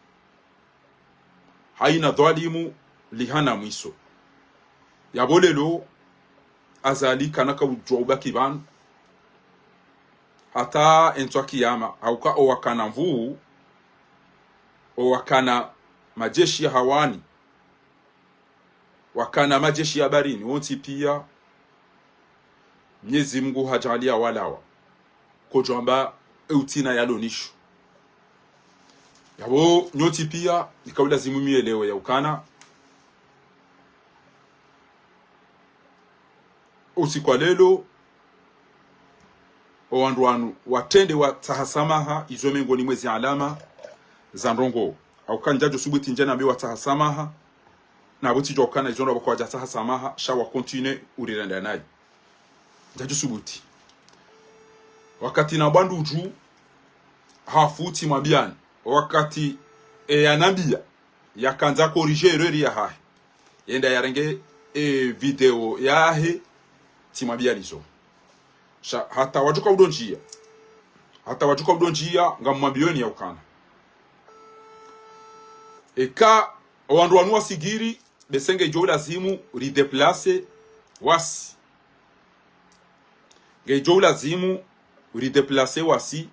Hayina dhwalimu lihana mwiso. Yapvo leo, Azali kana kaudjuwa ubaki pvanu hata entsu ya kiyama, hauka owakana nvuu, owakana majeshi ya hawani, wakana majeshi ya baharini, wontsi piya, Mnyezi Mngu hadjaaliya walawa. Kodjo amba eutsina yalo nisho. Yapvo nyontsi piya, ikaulazimu mwelewe ya ukana usiku wa leo, owandru wanu watrende watsaha samaha, izo mengoni mwezi alama za ndrongoo. Hauka ndjadjo subuti ndje nambe watsaha samaha, na pvo tsidjo ukana izo ndo pvoko wadjatsaha samaha, sha wa continue urirenda nayi. Ndjadjo subuti. Wakati nambwa ndudju, hafu tsimwambiyani. Wakati, e, yanambiya, yakandza corriger erreur yahahe, yenda yarenge, e, video yahe, tsimwambiyani zo. Sha, hata wadjuka udondjiya. Hata wadjuka udondjiya, ngamwambiyoni ya ukana. Eka, owandru wanu wasigiri, bese ngedjo ulazimu ridéplacer wasi. Ngedjo ulazimu ridéplacer wasi.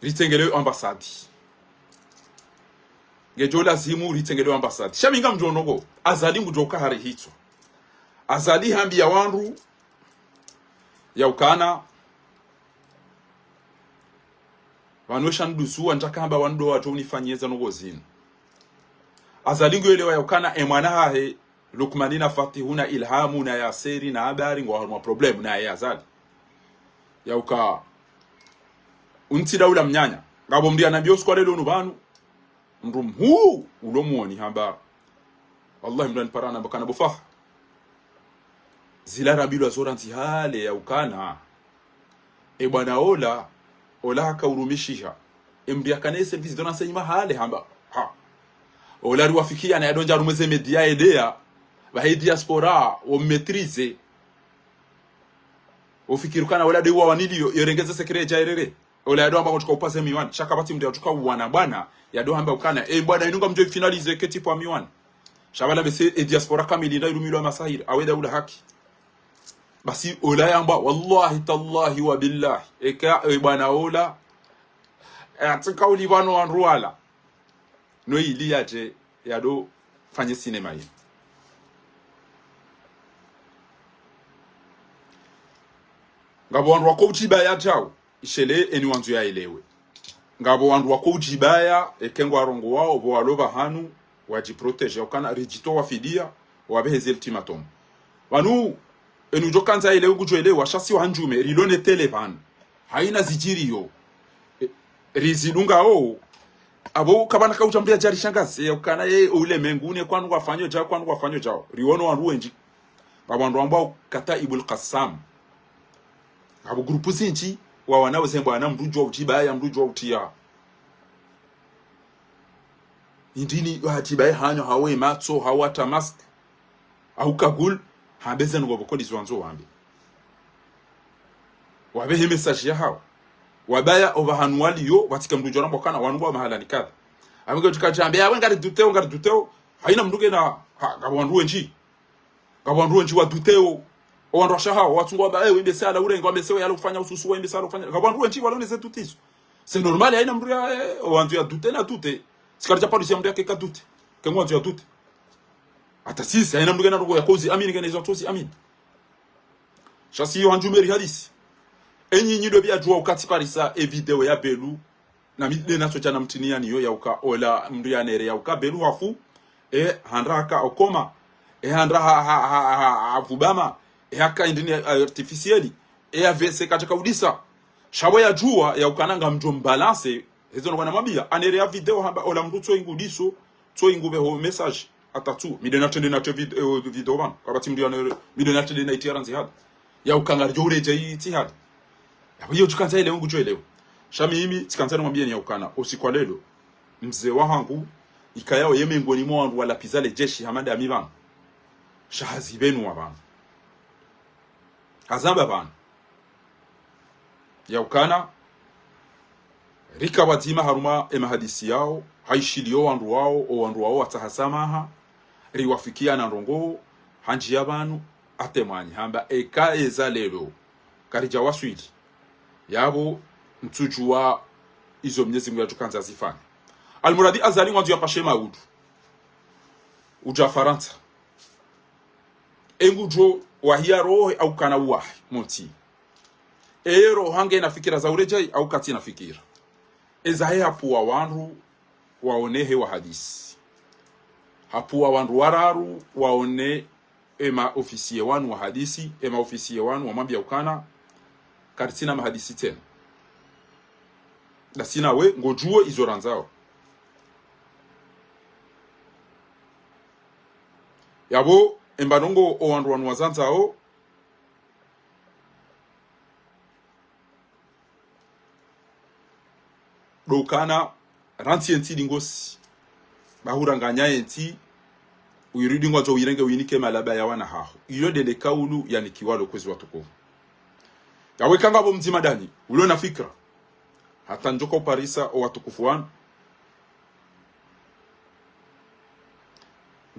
Ritsengelewe ambassade. Ngedjo lazimu ritsengelewe ambassade. Sha mi ngamdjo onoko, Azali ngudjo uka hari hitswa. Azali hambiya wandru ya ukana, pvanu esha nduzuwa ndjaka hamba wandru wadjo unifanyiza noko zinu. Azali nguyelewa ya ukana emwana hahe, Lukmani na Fatihu na Ilhamu na Yaseri na Abari ngwao harumwa problème naye Azali. Ya uka untsi daula mnyanya. Ngapvo mndru yanambiya usiku wa leo unu pvanu, mndru mhuu ulo mwoni hamba, wallahi mndru yanipara namba kana bo Faha. Zila rambilwa zo randzi hale ya ukana, e bwana ola, ola haka urumishiha. E mndru yakana ye service de renseignement hale hamba, ha. Ola riwafikiya na yadondja harumwa ze média edeya, pvahe diaspora, wo maîtriser. Ufikiri ukana ola de wa waniliyo, yorengeze secret dja erere. Ola yado hamba ngotsuka upaze miwani, sha kapvatsi mndru yatsuka uwana bwana, yado hamba ukana, e bwana inu ngamdjo finaliser ketipvo miwani. Sha pvala bese e diaspora kamili nda irumilwa masahiri, awe daula haki. Basi ola yamba, wallahi, tallahi, wa billahi. Eka, e, bwana ola, e, atsika uli pvanu wandru wala. No ili yadje, yado fanye sinema yinu. Ngapvo wandru wako utsiba yadjao. ishele eni wandzo yaelewe. Ngapvo wandru wako udjibaya, eke ngwarongoao, pvo walo pvahanu, wadjiprotéger, ukana ridjitowa fidiya, wapvehe ze ultimatum. Pvanu, eni udjo kandza elewe ngudjo elewa, sha si wa handjume, rilo ne télé pvanu. Haina zidjiriyo. E, rizidungao, apvo kapvana kaudja mndru yadjarishangaze, ukana ye, ulemengu, ne kwanu kwafanyo dja, kwanu kwafanyo dja. Riwono wandru wendji. Ngapvo wandru wambwao Kataibul Qassam. Ngapvo grupu zindji, wawana wezembwa na mndru djuwa udjibaya, mndru djuwa utiya. Indrini, wadjibaya hanyo, hawe matso, hawa tamask, hau kagul, hambeze nungo pvoko ndizo wandzo wambe. Wapvehe message yahao. Wabaya opvahanu waliyo, watsike mndru djuwa rambwa ukana, wanu ngwa mahala ni kadha. Apvo nge udjika djambe, awe ngari duteo, ngari duteo. Haina mndru ngena, ha, ngapvo wandru wendji. Ngapvo wandru wendji waduteo. O wandru washahao, watsungwa wamba, eh, wembe sala urenga, wembe sewe yalo ufanya ususu, wembe sala ufanya. Ngapvo wandru wendji walo neze doute izo. C'est normal, haina mndru ya, eh, o wandzo yadute nadute. Tsi karidja parusia mndru yake kadute. Ke ngwandzo yadute. Hata sisi, haina mndru ngena ndrongo ya kozi, amini ngena izo kozi, amini. Sha si yo handjume ri hadisi. Enyi nyi ndo pvia djuwa uka tsiparisa e video ya Belu, na mi nde natso djana mtini yaniyo ya uka ola mndru yanere ya uka Belu hafu, e handra haka okoma, e handra ha, ha, ha, ha, ha vubama, e haka indrini artificiel, e avese kadjaka udisa. Sha pvo yadjuwa ya ukana ngamdjo mbalanse, hezo nokwana mwambia, anere ya video hamba ola mndru tso ingu diso, tso ingu pveho message. Hata tsu, mi nde natrende natre vid-, eh, video pvanu. Kapvatsi mndru yanere, mi nde natrende na itiyara ndzihadi. Ya uka ngaridjo uredja itihadi. Yapvo iyo tsikandza elewe ngudjo elewe. Sha mimi, tsikandza nimwambieni ya ukana, usiku wa lelo, mze wahangu, ikayao ye mengoni mwa wandru walapviza le jeshi hama ndami pvanu. Sha hazipvenua pvanu. Hazamba pvanu. Ya ukana, rika pvwadzima harumwa e mahadisi yao, haishiliyo wandru wao, o wandru wao watsaha samaha, riwafikiya na ndrongo, handjiya pvanu, atemwanyi, hamba eka eza lelo, karidja waswili. Yapvo, mtsudjuwa izo Mnyezi Mungu yadjukandza zifanye. Almuradi Azali ngwandzo yapashe maudu. Udja Farantsa. Engudjo wahiya roho au kana uwahi, monti. Eye roho hange na fikira za uredjai, au katsi na fikira. Ezahe hapvuwa wandru waonehe wahadisi. Hapvuwa wandru wararu waone ema ofisiye wanu wahadisi, ema ofisiye wanu wamwambia ukana, karitsina mahadisi tsena. Ndasi nawe, ngodjuwo izo randzao. Yapvo, emba ndrongo o wandru wanu wazandzao, ndo ukana, rantsi yentsi ndingosi. Bahura nganya yentsi, uyirudi ngwandzo uyirenge uyinike malaba ya wana haho. Iyo ndele kaulu yanikiwa lo kwezi watukufu. Yawe kanga pvo mdzima ndani, ulo na fikira. Hata ndjoka uparisa o watukufu wanu.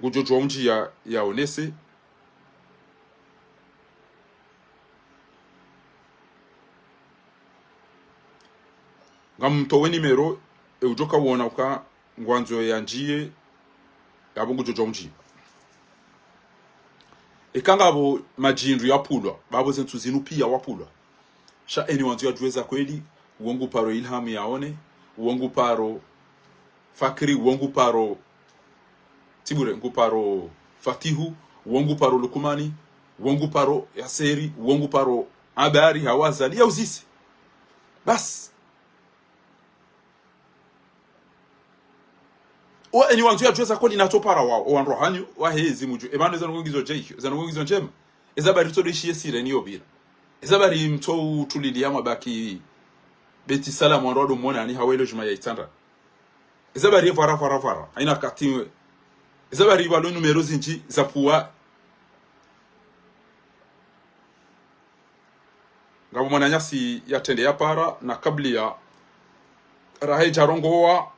Ngudjo djuwa undji ya, yaonese. Ngamtowe nimero, e udjoka uona uka ngwandzo yandjiye, yapvo ngudjo djuwa undji. Eka ngapvo madjindru yapvulwa, bapvo zentsu zinu piya wapvulwa. Sha eni wandzo yadjuwe za kweli, uwo nguparo Ilham yaone, uwo nguparo Fakri, uwo nguparo Tibure, nguparo Fatihu, uwo nguparo Lukumani, uwo nguparo Yaseri, uwo nguparo Abari, hau Azali, yauzise. Basi. O eni wandzo yadjuwe za kweli natso para wao, o wandru hanyu, wahezi mudju. Epvanu eza ndrongo ngizo djeisho, eza ndrongo ngizo ndjema. Eza bari tso dweshi yesire ni yopvira. Eza bari mtso utulili ya mabaki Beti Salam wandru wado mwona ni hawelo djuma ya itsandra. Eza bari vara, vara, vara. Haina kati. Eza bari pvalo numero zindji za pvuwa. Ngapvo mwananyasi yatrende yapara na kabla ya rahe djarongowa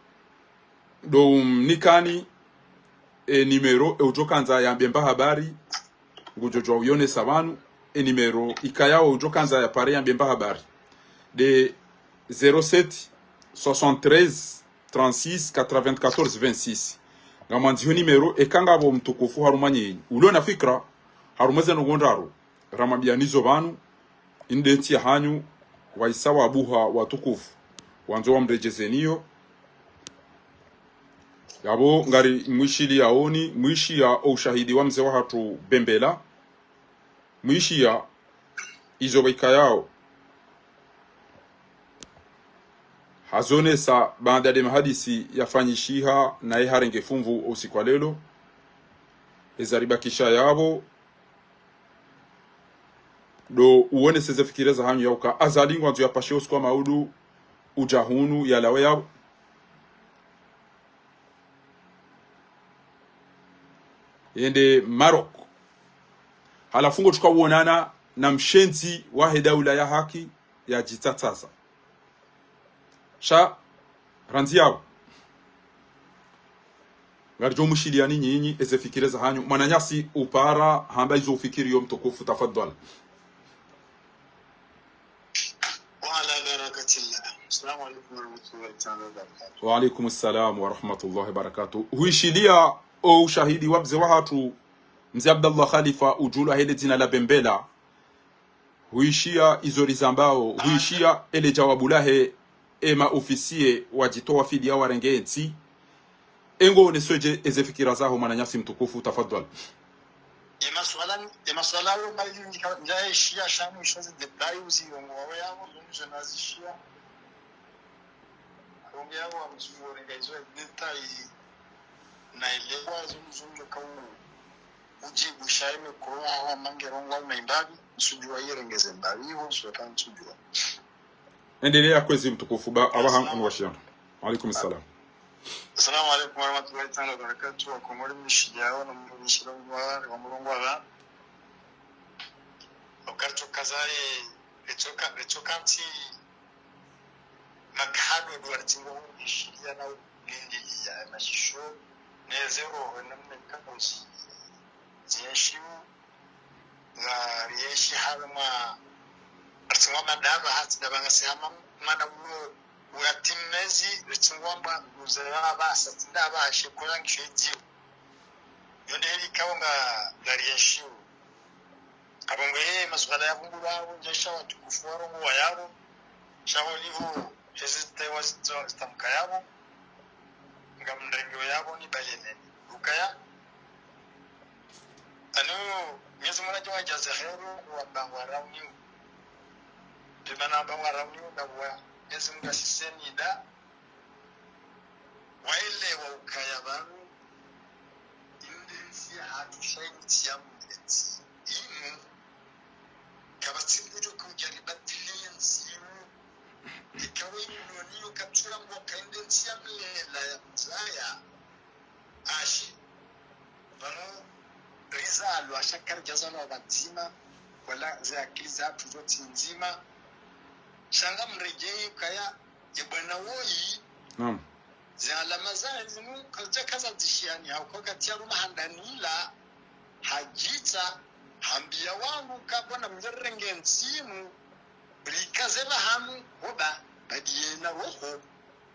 ndo umnikani e nimero e udjokandza yambe mba habari ngudjo djuwa uyonesa pvanu e nimero ikayao udjokandza yapare yambe mba habari nde zéro sept soixante-treize trente-six quatre-vingt-quatorze vingt-six. Ngamwandziho nimero eka ngapvo mtukufu harumwa nyenyi ulo na fikira harumwa ze ndrongo ndraru ramwambianizo pvanu, inde ntsi ya hanyu, waisa wabuha watukufu, wandzo wamredjezeniyo. Yapvo ngari mwishiliyaoni, mwishiya o ushahidi wa mze wahatru Bembela, mwishiya izo pvwaikayao hazonesa baanda de mahadisi yafanyishiha naye harenge funvu o usiku wa lelo. Eza ribakisha yapvo, ndo uonese ze fikira zahanyu ya uka Azali ngwandzo yapashe usiku wa maudu, udja hunu yalawe yapvo, yende Maroc. Halafu ngo tsuka uonana na mshenzi wahe daula ya haki yadjitsatsaza. Sha, randzi yapvo, ngaridjo mwishiliyani nyinyi eze fikira zahanyu. Mwananyasi upara hamba izo ufikiriyo mtukufu, tafadhwali. وعلى بركة الله. السلام عليكم ورحمة الله تعالى وبركاته. Wa alaikum salam wa rahmatullahi wa barakatuh. Huishiliya o ushahidi wa mze wahatru, mze Abdallah Khalifa, udjulwa hele dzina la Bembela. Huishiya izo rizambao, huishiya ele djawabu lahe, ema ofisiye wadjitowa fidiya warenge entsi. Engo oneswedje eze fikira zaho, mwananyasi mtukufu, tafadhwali. Ye masuala, ye masuala yo mali ndika, ndja eshiya shanu isho ze détails uzirongowa yapvo, zo nizo nazishiya. Ronge yapvo wa mzungu renga izo détails, naelewa zo mzungu ka u, udjibu sha ime koro hawa mange rongowa na imbapvi, nsudjuwa yirengeze mbapvi, iho nsuka nsudjuwa. Endelea kwezi mtukufu, ba, abaha unu washiyana. Wa alaikum salam. Assalamu alaikum warahmatullahi ta'ala wabarakatuh. Wakomori mwishiliyao na mwishiliyao wa, wa murongowa. Wakati ukazaye, lechoka, lechoka ntsi, makahado ndo waritsingo mwishiliya na ulindiliya, mashisho, neze roho, na mne kabozi, zienshiu, nga rienshi harumwa, ritsungwa madaba hati daba ngasi hama mwana ulo uyatimezi, ritsungwa mba mze wa basa, tsi daba ashe kola ngisho idziwo. Yonde heli kawo nga, nga rienshiu. Apvo ngo ye masuala ya vungulwa apvo, ndjesha watukufu warongowa yapvo, sha holiho, hezi zitewa zito-, zitamka yapvo, ngamrengewo yapvo ni bayeneni. Ukaya, anu, Mwenyezi Mungu nadjo wadjaze heri, wamba ngwarauniwo. Pvimana wamba ngwarauniwo, na wa, Mwenyezi Mungu asiseni da, waelewa ukaya pvanu, inde ntsi yahatru sha intsi ya mlezi. Inu, kapvatsi mdru udjo kaudja ribadili yentsi inu. Ikawe inu noniyo katsurambwa ka inde ntsi ya mlela ya mzaya. Ashe. Pvanu rizalwa, sha karidjazalwa pvadzima, wala ze akili zahatru zo tsi ndzima. Sha ngamredjeyi ukaya, ye bwana woyi. Naam. Ze alama zahe zinu, kazidja kaza dzishiyani, hauka wakati yaruma handani ila, hadjitsa, hambiya wandru ka bwana mdjerenge ntsi inu, rikaze pvahanu, hoba, badi yena roho,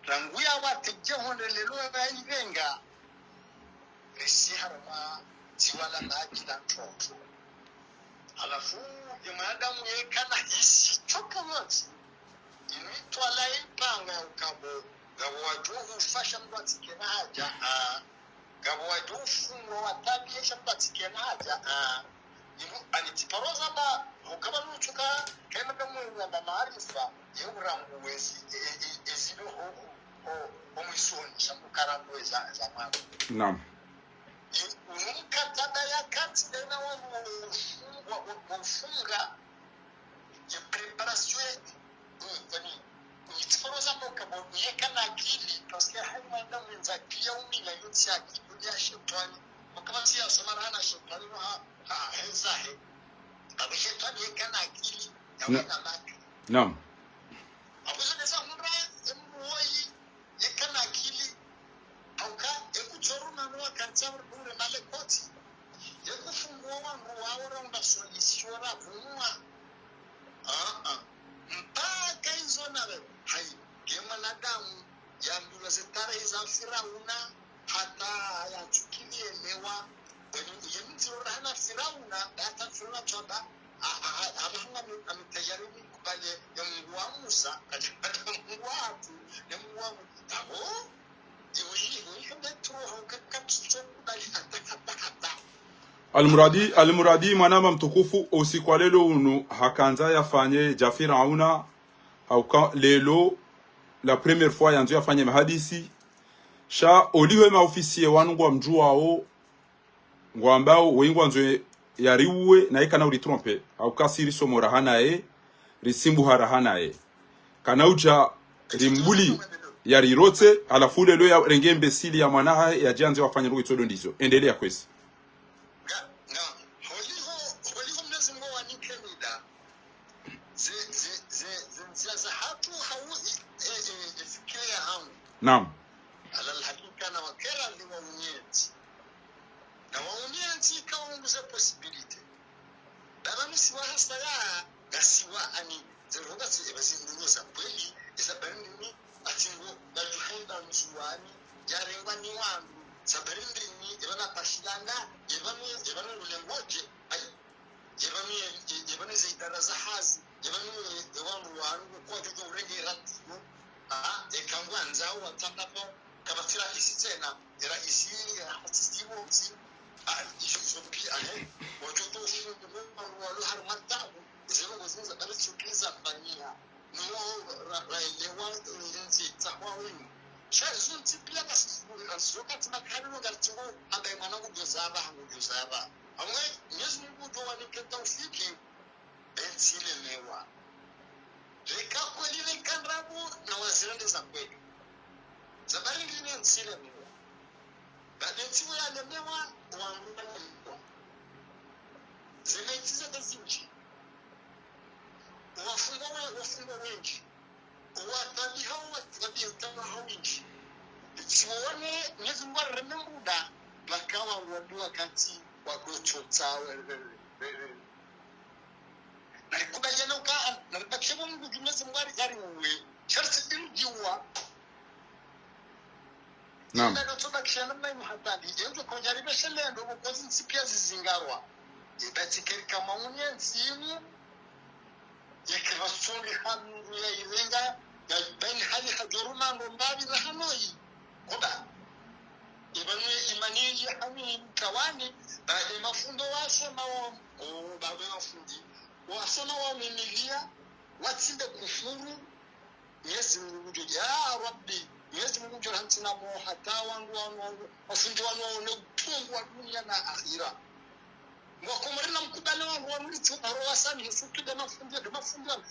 rangu ya watedje honde lelo ya irenga, risi harumwa dziwa la madji la ntrotro. Halafu, ye mwanadamu yeka na hisi, choka wontsi. Inu itwala ipanga ya ukabo, ngapvo wadjo ufa sha mdru atsikena haja, ah. Ngapvo wadjo ufungwa watabiye sha mdru atsikena haja, ah. Inu, ani tsiparo zamba, ukaba nutsuka, kaina mdru mwenye amba maarifa, ye urangu wezi, e, e, e, ezilo ho, ho, ho mwisoni, sha mdru karangu weza, za mwana. Naam. Unu mkataba ya kati dena wa, wa, wa, wa, wa ufunga, ye préparation, eh, kwani, ni tsiforo za moka bo, yeka na akili, parce que hayi mwana mwenza pia umila yotsi akili, ya shetwani. Wakati ya samara na shetwani, ha, ha, henza he. Babu shetwani yeka na akili, ya Na- wena maki. Naam. Abuzo neza hundra, emwoyi, yeka na akili, hauka, ekutsoruma no wakantsa ure male koti. Ekufungua wandru wawo raunda solution ra vumwa. Ah, ah. Mpaka izo na wewe. Hayi, nge mwanadamu, yambilwa ze tarehi za Firauna, hata yatsukili elewa. Wenye, ye mdzi ora hana Firauna, hata Firauna tswaba, a, a, a, a, hanga mi, a, mitayari miko. Pvale ya Mungu wa Musa, kati, kati Mungu wa Atu, ne Mungu wa Mu-, abo, iwe, iwe, iwe, nde turoha, ka-, ka-, tso kubali hata, hata, hata. Almuradi, Almuradi, mwanama mtukufu, usiku wa lelo unu, hakandza yafanye dja Firauna, hauka lelo, la première fois yandzo yafanye mahadisi, sha oliho ema officier wanu ngwamdjuwao, ngwambao, weyi ngwandzo yariuwe, na eka na uritrompe, hauka si risomo raha naye, risimbuha raha naye. Kana udja rimbuli yarirotse, halafu lelo yarenge mbesili ya mwana hahe, yadje yandze wafanye ndrongo itsodo ndizo. Endelea kwezi. Nga, nga, holiho, holiho Mwenyezi Mungu wanike mida. Ze, ze, ze, ze ndzia zahatru hau i, e, e, e fikira yahangu. Naam. Ala alhakika na wakera ni wa unyeti. Na wa unyeti kaunguze possibilité. Baba misiwa hasaya, ngasiwa ani, ze ndrongo tsi, eba zindunyo za kweli, eza barindini, atsingo, bajuhenda mzuwani, yarengwa ni wandru, za barindini, eba na pashilanga, eba ni, eba ni ulemboje, ayi, eba ni, eba ni ze idara za hazi, eba ni, eba ni wandru wanu, kwa jojo urenge ratibu, ah, eka ngwandzao watsandapa, kapvatsi raisi tsena, raisi, ah, tsisiwo tsi, ah, izo, izo pi, ah, eh, wajojo ufungu, wandru walo harumwa tabu, izo ndrongo zinu za bari tsuki za fanyiha. No, ra-, raelewa, eh, nzi tsahwa winu. Sha izo ntsi pia basi, zoka tsina kari no ngari tsingo, hamba mwana ngudjo zaba, ngudjo zaba. Amwe, Mwenyezi Mungu ngudjo wanike taufiki, bentsi lemewa. Reka kweli, reka ndrabo, na wazirende za kweli. Za bari ndine ntsi lemewa. Ba bentsi wo yalemewa, wangu yalemewa. Zemaiti zende zinji. Wafungwa we-, wafungwa wenji. Watabiha, watabiha, tabiha wenji. Tsiwone, Mwenyezi Mungu areme muda, bakawa wadu wakati, wakotsotsa, we, we, we, we. Narikubaliana uka, naribakishe bo Mungu, Mwenyezi Mungu ari, ari uwe. Sharti imjiwa. Naam. Enda ndo tsobakisha namna inu hatari. Yendo konjaribeshe lendo, bo kozi ntsi pia zizingarwa. Ibatsi keri kama unye ntsi inu. Yeke basoni hanu ya irenga, ya bani hali hadjoruma ndo mbabi na hanoyi. Koda. Ibanu ye imani ya hanu kawani, baada mafundo wasema wa, o, baada mafundi. Wasema wa mimilia, watsimbe kufuru, Mwenyezi Mungu ngudjo, ya Rabbi, Mwenyezi Mungu ngudjo hantsina mo hata wandru wanu, wandru, mafundi wanu waone utungu wa dunia na akhira. Mwakomori na mkubali wandru wanu litsi, aro wasamihi, surtout de mafundi, de mafundi wanu,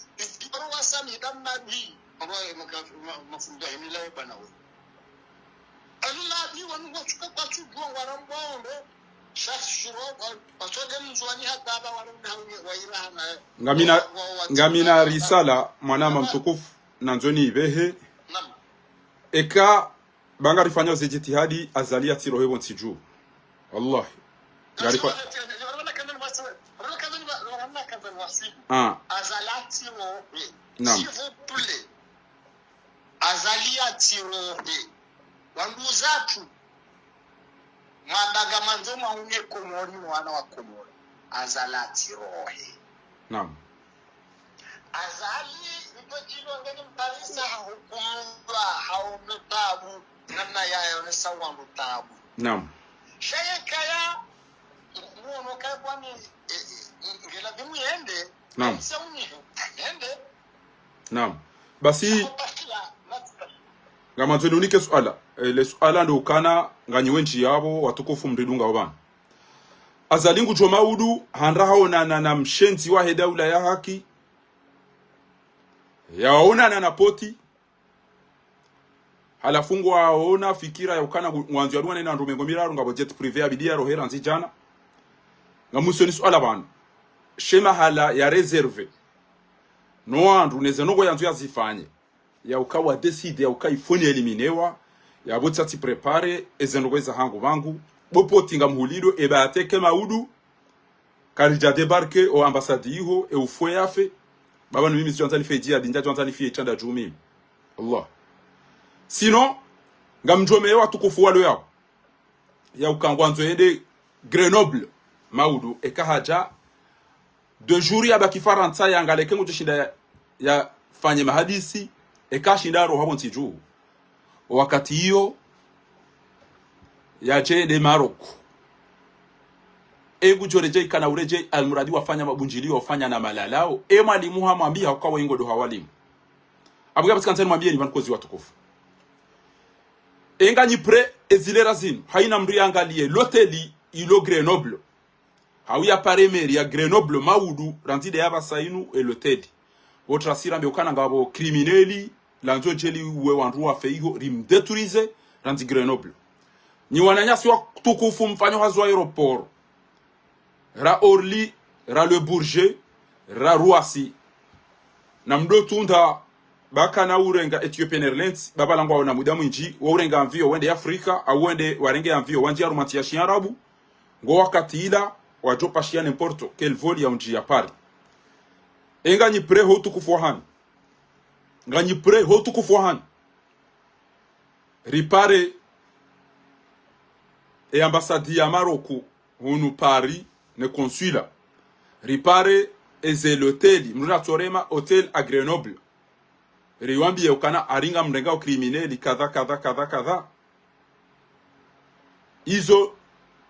aro wasamihi, da madi, aro wa maka-, ma-, mafundi wa himila ye bana we. Anu madi wanu watsuka kwatsu djuwa ngwara mbondo, sha shiro, wa-, watsode mzwani hata ba wanu na wa ira hana. Ngamina, wa-, wa-, wa-, ngamina wa-, risala, mwanama mtukufu, nandzo niibehe. Naam. Eka, ba ngarifanyao ze jitihadi, Azali yatsirohe pvontsi dju. Wallahi. Ngarifa- Ah. Azali yatsirohe. Naam. S'il vous plaît. Azali yatsirohe. Wanduzatru. Mwamba ngamandzo mwaunye Komori, mwana wa Komori. Azali yatsirohe. Naam. Azali, ndo djilo ngeni mparisa hahukumulwa, haono tabu, namna yayaonesa wandru tabu. Naam. Sha yekaya, muono kaya kwani, eh, eh, ngelazimu yende, Naam. Aise unihe, yende. Naam. Basi, Akopakila, matuka. Ngamandzo nunike suala. Eh, le suala ndo ukana, nganyi wenji yapvo, watukufu mridunga opvanu. Azali ngudjo maudu, handa haonana na mshendzi wahe daula ya haki. Yaonana na poti. Halafu ngwaona fikira ya ukana ngu-, ngwandzo yaduwane na ndru mengo miraru ngapvo jet privé yabidi yarohe randzi djana. Ngamusioni suala pvanu. She mahala ya réserve. No wandru neze ndrongo yandzo yazifanye. Ya uka wa décider, ya uka ifoni éliminewa. Yapvo tsatsi préparer, eze ndrongo eza hangu pvangu. Bo poti ngamhulido, eba ateke maudu. Karidja débarquer o ambassade iho, e ufwe yafe. Baba ni mimi si wandzani fe djihadi, ndja wandzani fe itanda dju mimi. Allah. Sinon, ngamdjomeye watukufu walo yao. Ya uka ngwandzo yende Grenoble, maudu, eka hadja. Deux jours yabaki Farantsa yangaleke ngudjo shinda ya, yafanye mahadisi, eka shinda roha pvo ntsi dju. Wakati iyo, yadje nde Maroc. Engudjo redjei kana uredjei, almuradi wafanya mabundjilio, wafanya na malalao. E mwalimu hamwambia hauka waingo ndo hawalimu. Abuga basi kantsani mwambieni pvanu kozi watukufu. Enganyi prêt ezilera zinu, haina mndru yangalie loteli ilo Grenoble. Hauya pare meri ya Grenoble maudu, randzi nde yapvasa inu e loteli. Wotrasira mbe ukana ngapvo criminel, landzo djeli uwe wandru wafe iho, rimdétruise, randzi Grenoble. Nyi wananyasi watukufu mfanyo hazi wa aéroport. Ra Orly, ra Le Bourget, ra Roissy. Na mdo tunda baka na urenga Ethiopian Airlines, baba langu waona muda mwindji, wa urenga avion, wende Afrika, au wende warenge avion, wandji ya rumantsi ya shiarabu, ngo wakati ila, wadjo pashia n'importe quel vol ya undji ya Paris. Enganyi prêt ho utukufu wa hanyu. Nganyi prêt ho utukufu wa hanyu. Ripare e ambassade ya Maroc hunu Paris ne consulat. Ripare eze loteli, mndru natsorema hôtel à Grenoble. Riwambie ukana aringa mrenga o criminel, kadha, kadha, kadha, kadha. Izo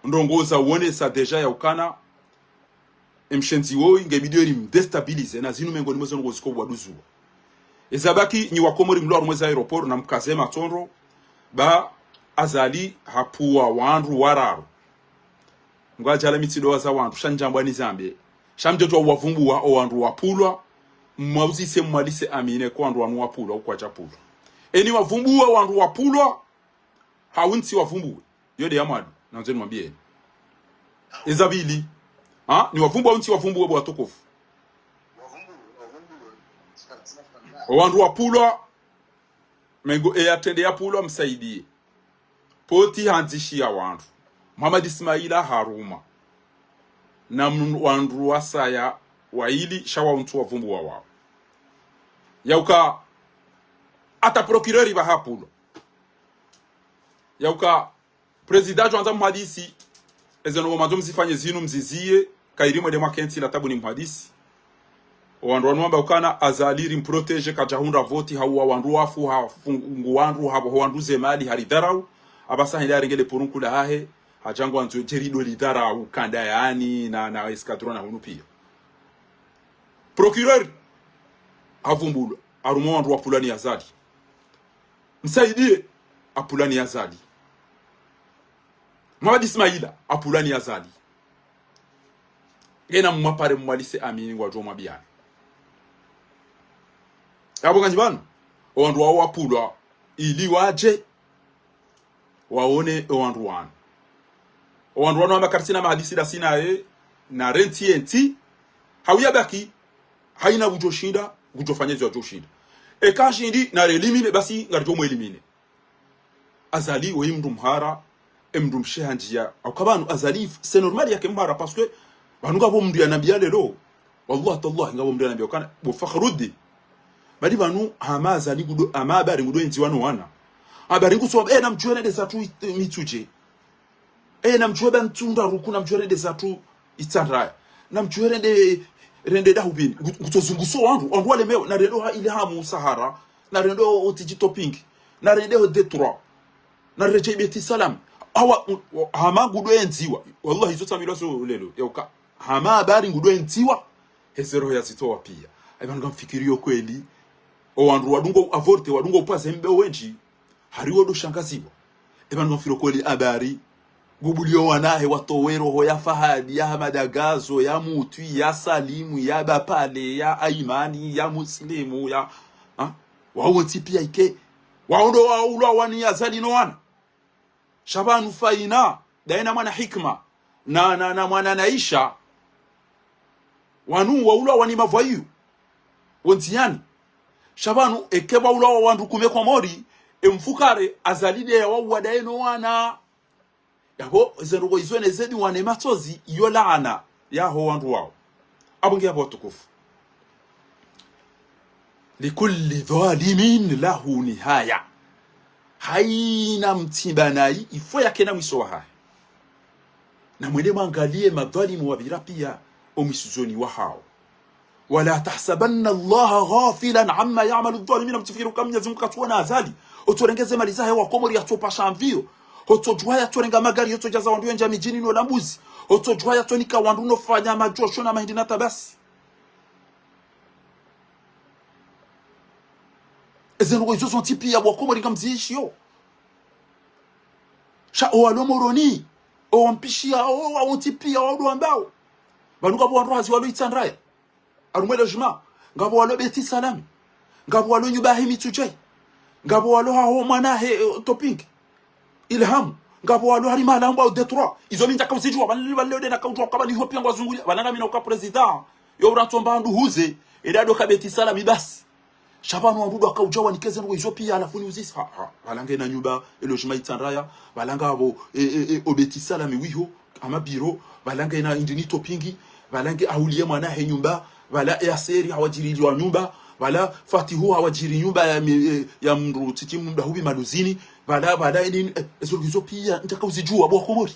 ndrongoo za uonesa déjà ya ukana emshenzi woyi nge bidi eri mdéstabiliser, na zinu mengo nimwe zo ndrongoo ziko bwaduzuwa. Ezabaki nyi wakomori mlo harumwa eza aéroport na mkaze matso ndro, ba Azali hapvua wandru wararu. Ngwadjala mitsi ndo waza wandru, sha ndjambwa nizambe. Sha mdjotwa wavumbua o wandru wapvulwa, mwauzise mwalise amine ko wandru wanu wapvulwa, ukwadja pvulwa. Eni wavumbua wandru wapvulwa, hau ntsi wavumbue. Yo nde ya mwadu, nandzo nimwambieni. Eza pvili. Ha? Ni wavumbua hau ntsi wavumbue bo watukufu. O wandru wapvulwa, mengo eya trende yapvulwa msaidie. Poti handzishia wandru. Muhammad Ismaila haruma. Na mnu-, wandru wasaya waili sha wa ntsu wavumbua wao. Yauka, hata procureur pvaha hapvulwa. Yauka, président djo andza muhadisi, eze ndrongoo mandzo mzifanye zinu mzizie, kairi mwende mwakentsi la tabu ni muhadisi. O wandru wanu wamba ukana Azali rimprotéger kadjahundra voti, hauwa wandru wafu, hafungu wandru, hapvoho wandru ze mali, haridharau, apvasa hende arenge le purunku lahahe, hadja ngwandzo djeri ndo lidharau, kanda yani, na, na escadron na hunu pia. Procureur, havumbulwa, harumwa wandru wapvulwa ni Azali. Msaidie, hapvulwa ni Azali. Muhammad Ismaila, hapvulwa ni Azali. Ngena mwapare mwalise amini ngwadjo mwambiana. Apvo nganyi pvanu, o wandru wao wapvulwa, ili wadje, waone o wandru wanu. O wandru wanu wamba karitsina mahadisi ndasi naye, na rentsi yentsi, hauya baki, haina udjo shinda, ngudjo fanya izo yadjo shinda. Eka shindi, na re éliminer, basi ngaridjo mwe éliminer. Azali, woyi mndru mhara, e mndru msheha ndziya. Hauka pvanu, Azali, c'est normal yake mhara, parce que, pvanu ngapvo mndru yanambia leo. Wallah, tallah, ngapvo mndru yanambia, ukana, bo Fakhruddin. Badi pvanu, hama Azali ngudo, hama habari ngudo endziwa no wana. Habari nguso, eh, namdjuwe nde zatru it-, mitsudje. Eh, namdjuwe ba ntsunda ruku, namdjuwe nde zatru itsandraya. Namdjuwe nde, nde dahubini. Ngu-, ngutozunguso wandru, wandru walemewa, na rendo ha Ilhamu Sahara, na rendo o T G Topping, na rendo ho Détroit, na redjei Beit Salam. Awa, u-, u-, hama ngudo endziwa. Wallahi, izo tsamilwa zo leo. Yauka, hama habari ngudo endziwa. Heze roho yazitowa pia. Ayi pvanu ngamfikiriyo kweli. O wandru wadungo avorter, wadungo upvaze mbe wendji. Hari wodo shangaziwa. Eba ngamfikiriyo kweli habari. Ngubulio wanahe watowe roho ya Fahadi, ya Hamada Gazo, ya Mutwi, ya Salimu, ya Bapale, ya Aimani, ya Muslimu, ya, ha? Wawo ntsi pia ike. Wawo ndo waulwa wani Azali no wana. Sha pvanu Faina, daye na mwana Hikma, na, na, na mwana Naisha, wanu waulwa wani mavwayu, wo ndziyani. Sha pvanu eke pvaulwa wa wandru kume Komori, e mfukare, Azali nde yawauwa daye no wana. Yapvo, ze ndrongoo izo ne zedi wane matsozi, iyo laana yaho wandru wao. Apvo nge yapvo watukufu. لكل ظالم له نهاية. Haina mtsimbanayi, ifo yakena mwiso wahahe. Na mwende mwangalie madhwalimu wapvira pia, o mwisoni wahao. ولا تحسبن الله غافلا عما يعمل الظالمون. Mtsifikiri uka Mnyezi Mungu katsuona Azali. Otsorenge ze mali zahe wa Komori yatsopasha mvio. Otsodjuha yatsorenga magari, otsodjaza wandru wendja midjini no lambuzi. Otsodjuha yatsonika wandru no fanya madjosho na mahindri na tabasi. Eze ndrongoo izo zontsi pia wa Komori ngamziishiyo. Sha owalo Moroni, owampishia, owawontsi pia, owalo wambao. Pvanu ngapvo wandru hazi walo Itsandraya. Harumwa le logement, ngapvo walo Beti Salami, ngapvo walo nyumba yahe Mitsudjei, ngapvo walo haho mwana he, eh, Toping, Ilham, ngapvo walo harimwa alambwa au Detroit. Izo mi ntsaka uzidjuwa, pvale, pvale ode nakaudjuwa ukaya pvanu iho pia ngwazungulia, pvala ngamina uka président, yo uratsomba nduhuze, ede ado ka Beti Salami basi. Sha pvanu wandru ndo wakaudja wanike ze ndrongoo izo pia, halafu niuzise, ha, ha, pvala ngena nyumba, e logement Itsandraya, pvala ngapvo, e, e, e, o Beti Salami wiho, ama biro, pvala ngena indini Topingi, pvala nge ahuliye mwana he nyumba, pvala e Aseri hawadjiriliwa nyumba, pvala Fatihu hawadjiri nyumba ya mi-, e, ya mndru tsitsi mndru hupvi maluzini, pvala, pvala ini, e, ezo ndrongoo izo pia, ntsaka uzidjuwa bo wa Komori.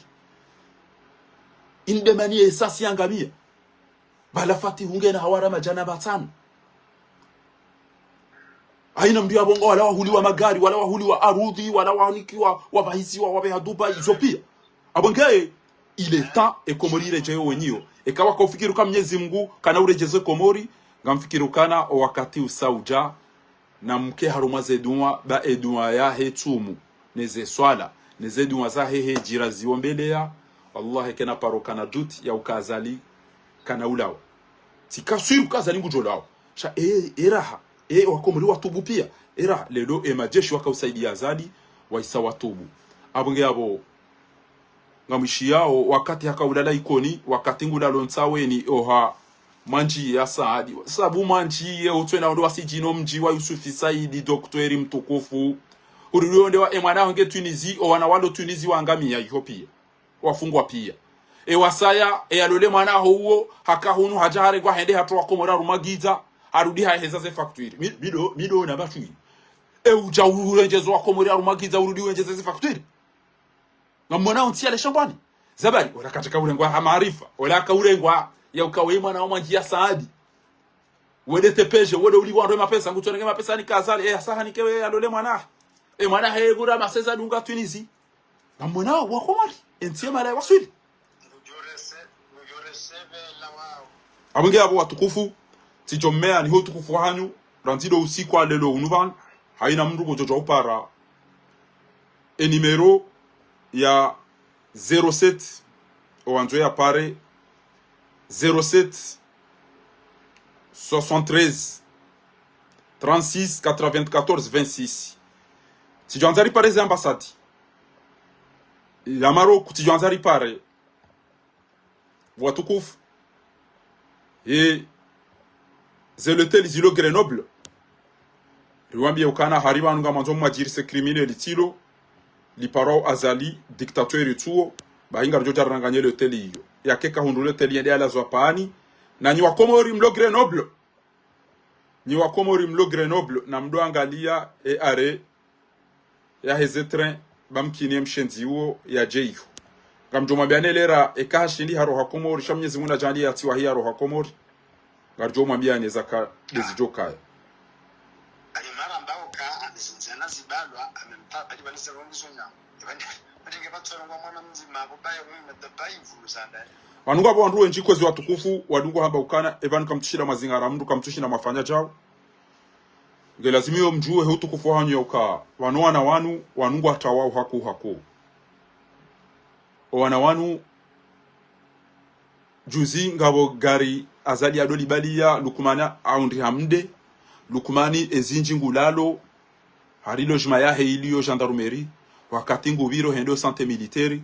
Inde mani esasi yangamia. Pvala Fatihu ngena hawara madjana matsanu. Haina mndru yapvo nga wala wahuliwa magari, wala wahuliwa arudhi, wala wanikiwa, wapvahisiwa, wapveha Dubai, izo pia. Apvo nge, il est temps, e Komori iredjeyo wenyeyo. Eka wakaufikiri uka Mnyezi Mungu kana uredjeze Komori, ngamfikiri ukana o wakati usa udja, na mke harumwa ze dua, ba e dua yahe tsumu, ne ze swala, ne ze dua zahe he djira ziombeleya, wallahi kena paro kana doute ya uka Azali kana ulawa. Tsika sûr uka Azali ngudjo lawa. Sha e, e raha, e wa Komori watubu pia, e raha, lelo e madjeshi wakausaidia Azali, waisa watubu. Apvo nge apvo, ngamwishiyao, wakati haka ulala Ikoni, wakati ngulalo Ntsaweni, oha, Mwandji ya Saadi. Sabu Mwandji ye utswena ondo wasidjino mdji wa Yusufi Saidi, dokteri mtukufu. Urudi onde wa e mwana aho nge Tunisie, o wana walo Tunisie wangamia iho pia. Wafungwa pia. E wasaya, e yalole mwana aho uwo, haka hunu hadja harengwa hende hatowa Komori harumwa giza, harudi haheza ze facture. Mi, mi ndo, mi ndo na matwi. E udja urendjeze wa Komori harumwa giza, urudi urendjeze ze facture. Ngamwona ontsi yale shambwani. Zabari, ola katsaka urengwa ha maarifa. Ola aka urengwa ya uka we mwana wa Mwandji ya Saadi. Wende tepeje, wende ulipvwa ndro mapesa, ngutsorenge mapesa ni ka Azali, e, hasa hanike we yalole mwana. E, mwana he ngura maseza dunga Tunisie. Ngamwona wa Komori, entsi ye mala ya waswili. Apvo nge apvo watukufu, tsidjo mmeya ni ho utukufu wahanyu, randzi ndo usiku wa lelo unu pvanu, haina mndru ngudjo djuwa upara e numéro ya zéro sept, owandzo ya pare, zéro sept, soixante-treize, trente-six, quatre-vingt-quatorze, vingt-six. Tsidjo andza ripare ze ambassade ya Maroc, tsidjo andza ripare watukufu. E, ze loteli zilo Grenoble. Riwambie ukana hari pvanu ngamwandzo mwadjirise criminel tsilo, liparwao Azali, dictateur tsuo, bahi ngaridjo djaranganye loteli iyo. Yake kahundru loteli yende yalazwa pvani, na nyi wa Komori mlo Grenoble. Nyi wa Komori mlo Grenoble, na mdo angalia e arrêt yaheze train, ba mkini ye mshenzi uwo yadje iho. Ngamdjo mwambiani lera, eka hashindi haroha Komori, sha Mnyezi Mungu nadjaanlie yatsiwahi yaroha Komori. Ngaridjo mwambiani zaka ndezidjo kaya. Alimara mbao ka, zinzana zibalwa, amempa, bali bali zero mzunga. Bali, bali nge batsorongo mwana mdzima, abo baye, um, baye vulu zanda. Pvanu ngapvo wandru wendji kwezi watukufu, wadungo hamba ukana, e pvanu kamtsushila mazingara mndru, kamtsushila mafanya djao. Nge lazimu yo mdjuwe he utukufu wahanyu ya uka, pvanu wana wanu, wanu ngwatawao haku haku. O wana wanu, juzi ngapvo gari Azali yado libaliya, Lukumani aundri hamde, Lukumani ezindji ngulalo, hari logement yahe iliyo gendarmerie, wakati ngupviro hendo santé militaire,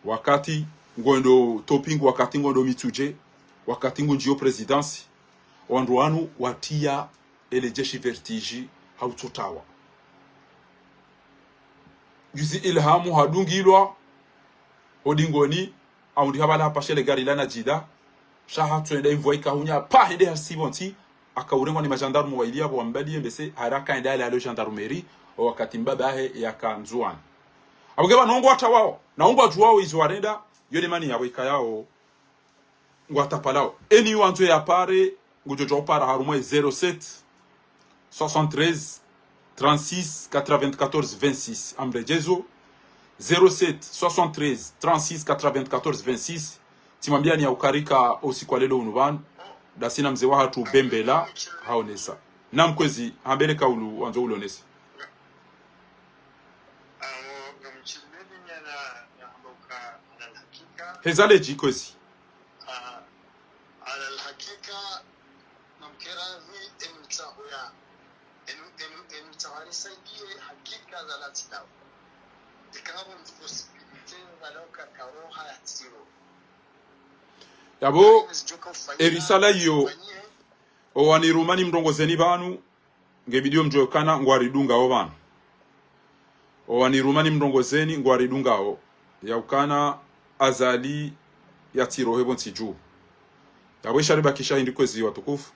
wakati ngondo Topingu, wakati ngondo Mitsudje, wakati ngundjiyo présidence, wandru wanu watiya ele jeshi vertige hautsotawa. Juzi Ilhamu hadungilwa, hodingoni, aundi habala hapashe le gari la Najida, sha hatswenda imvua ikahunya, pa hende hasipvo ntsi, akaurengwa ni magendarme waili yapvo wambaliye mbese, haraka hende hale halo gendarmerie, o wakati mbaba hahe yaka Ndzuwani. Apvo nge pvanu ngwatawao, na ngwadjuwao izo warenda, yo nde mani yapvo ikayao, ngwatapalao. Eni wandzo yapare, ngudjo djuwa upara harumwa zéro sept, soixante-treize, trente-six, quatre-vingt-quatorze, vingt-six. Amredjezo, zéro sept, soixante-treize, trente-six, quatre-vingt-quatorze, vingt-six. Tsimwambiyani ya uka rika usiku wa leo unu pvanu, ndasi na mze wahatru Bembela, haonesa. Naam kwezi, hambele ka ulu, wandzo ulonese. Awo, ngamtsileni nyana, nyamboka, ala hakika. Heza ledji kwezi. Ah, ala hakika, namkerahi, enu tsahoya, enu, enu, enu tsahoya nisaidiye, hakika za latsi dawo. Ikanga bo mtu possibilité, za leo kakaroha ya tsiro. Yabo, erisala iyo, owaniruma nimrongozeni pvanu, nge video mdjuwe ukana ngwaridungao pvanu. Owaniruma nimrongozeni ngwaridungao, ya ukana Azali yatsirohe pvo ntsi dju. Yabo isha ribakisha hindri kwezi watukufu.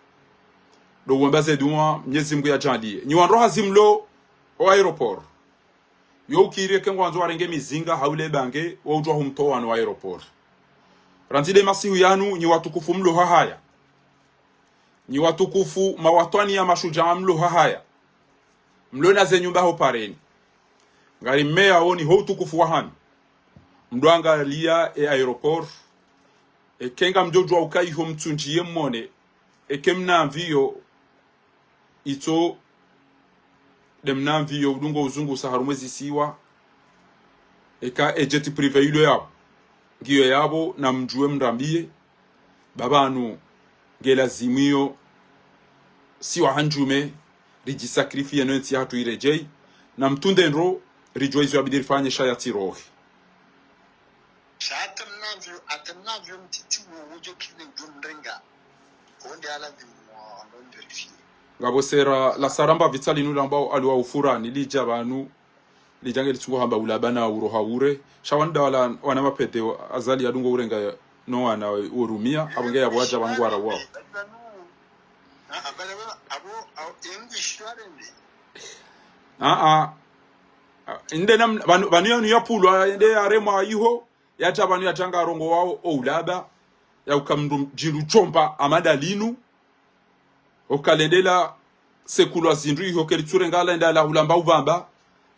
Ndo uwamba ze dua, Mnyezi Mngu yadjaliye. Nyi wandru hazi mlo, o aéroport. Yo ukiri eka ngwandzo warenge mizinga, hau le bange, wo udjuwa humtowa no aéroport. Randzi nde masihu yanu, nyi watukufu mlo hahaya. Nyi watukufu mawatwaniya mashudjaa mlo hahaya. Mlo na ze nyumba ho pareni. Ngari mmeya woni ho utukufu wahanyu. Mdru angaliya e aéroport. Eke ngamdjo djuwa uka iho mtsundjiye mmone. Eke mna mviyo itso nde mna mviyo udungo uzungusa harumwa ezisiwa. Eka e jet privé ilo yapvo. Ngiyo yapvo namdjuwe mrambiye. Ba pvanu nge lazimu iyo siwa handjume, ridjisakrifie no entsi yahatru iredjeyi, na mtunde ndro, ridjuwe izo yabidi rifanye sha yatsirohe. Sha hata mnavyo, hata mnavyo mtiti wo udjo kile udjo mrenga. Onde ala ndi mwa, ndo mverifie. Ngapvo sera, la saramba vitsa linu lambao aliwa ufurani, lidja pvanu, lidja nge litsungo hamba ulaba na uroha ure. Sha wandru wala wana mapete wa, Azali yadungo urenga no wana urumia, apvo nge yapvo wadja pvanu ngwara wao. Ah, ah. Ah, inde na pvanu, pvanu yanu yapvulwa, inde yaremwa iho, yadja pvanu yadja ngarongoao o ulaba, ya uka mdru djindru tshomba amada linu, oka lende la sekulwa zindru iho kelitsurenga la enda la hulamba upvamba,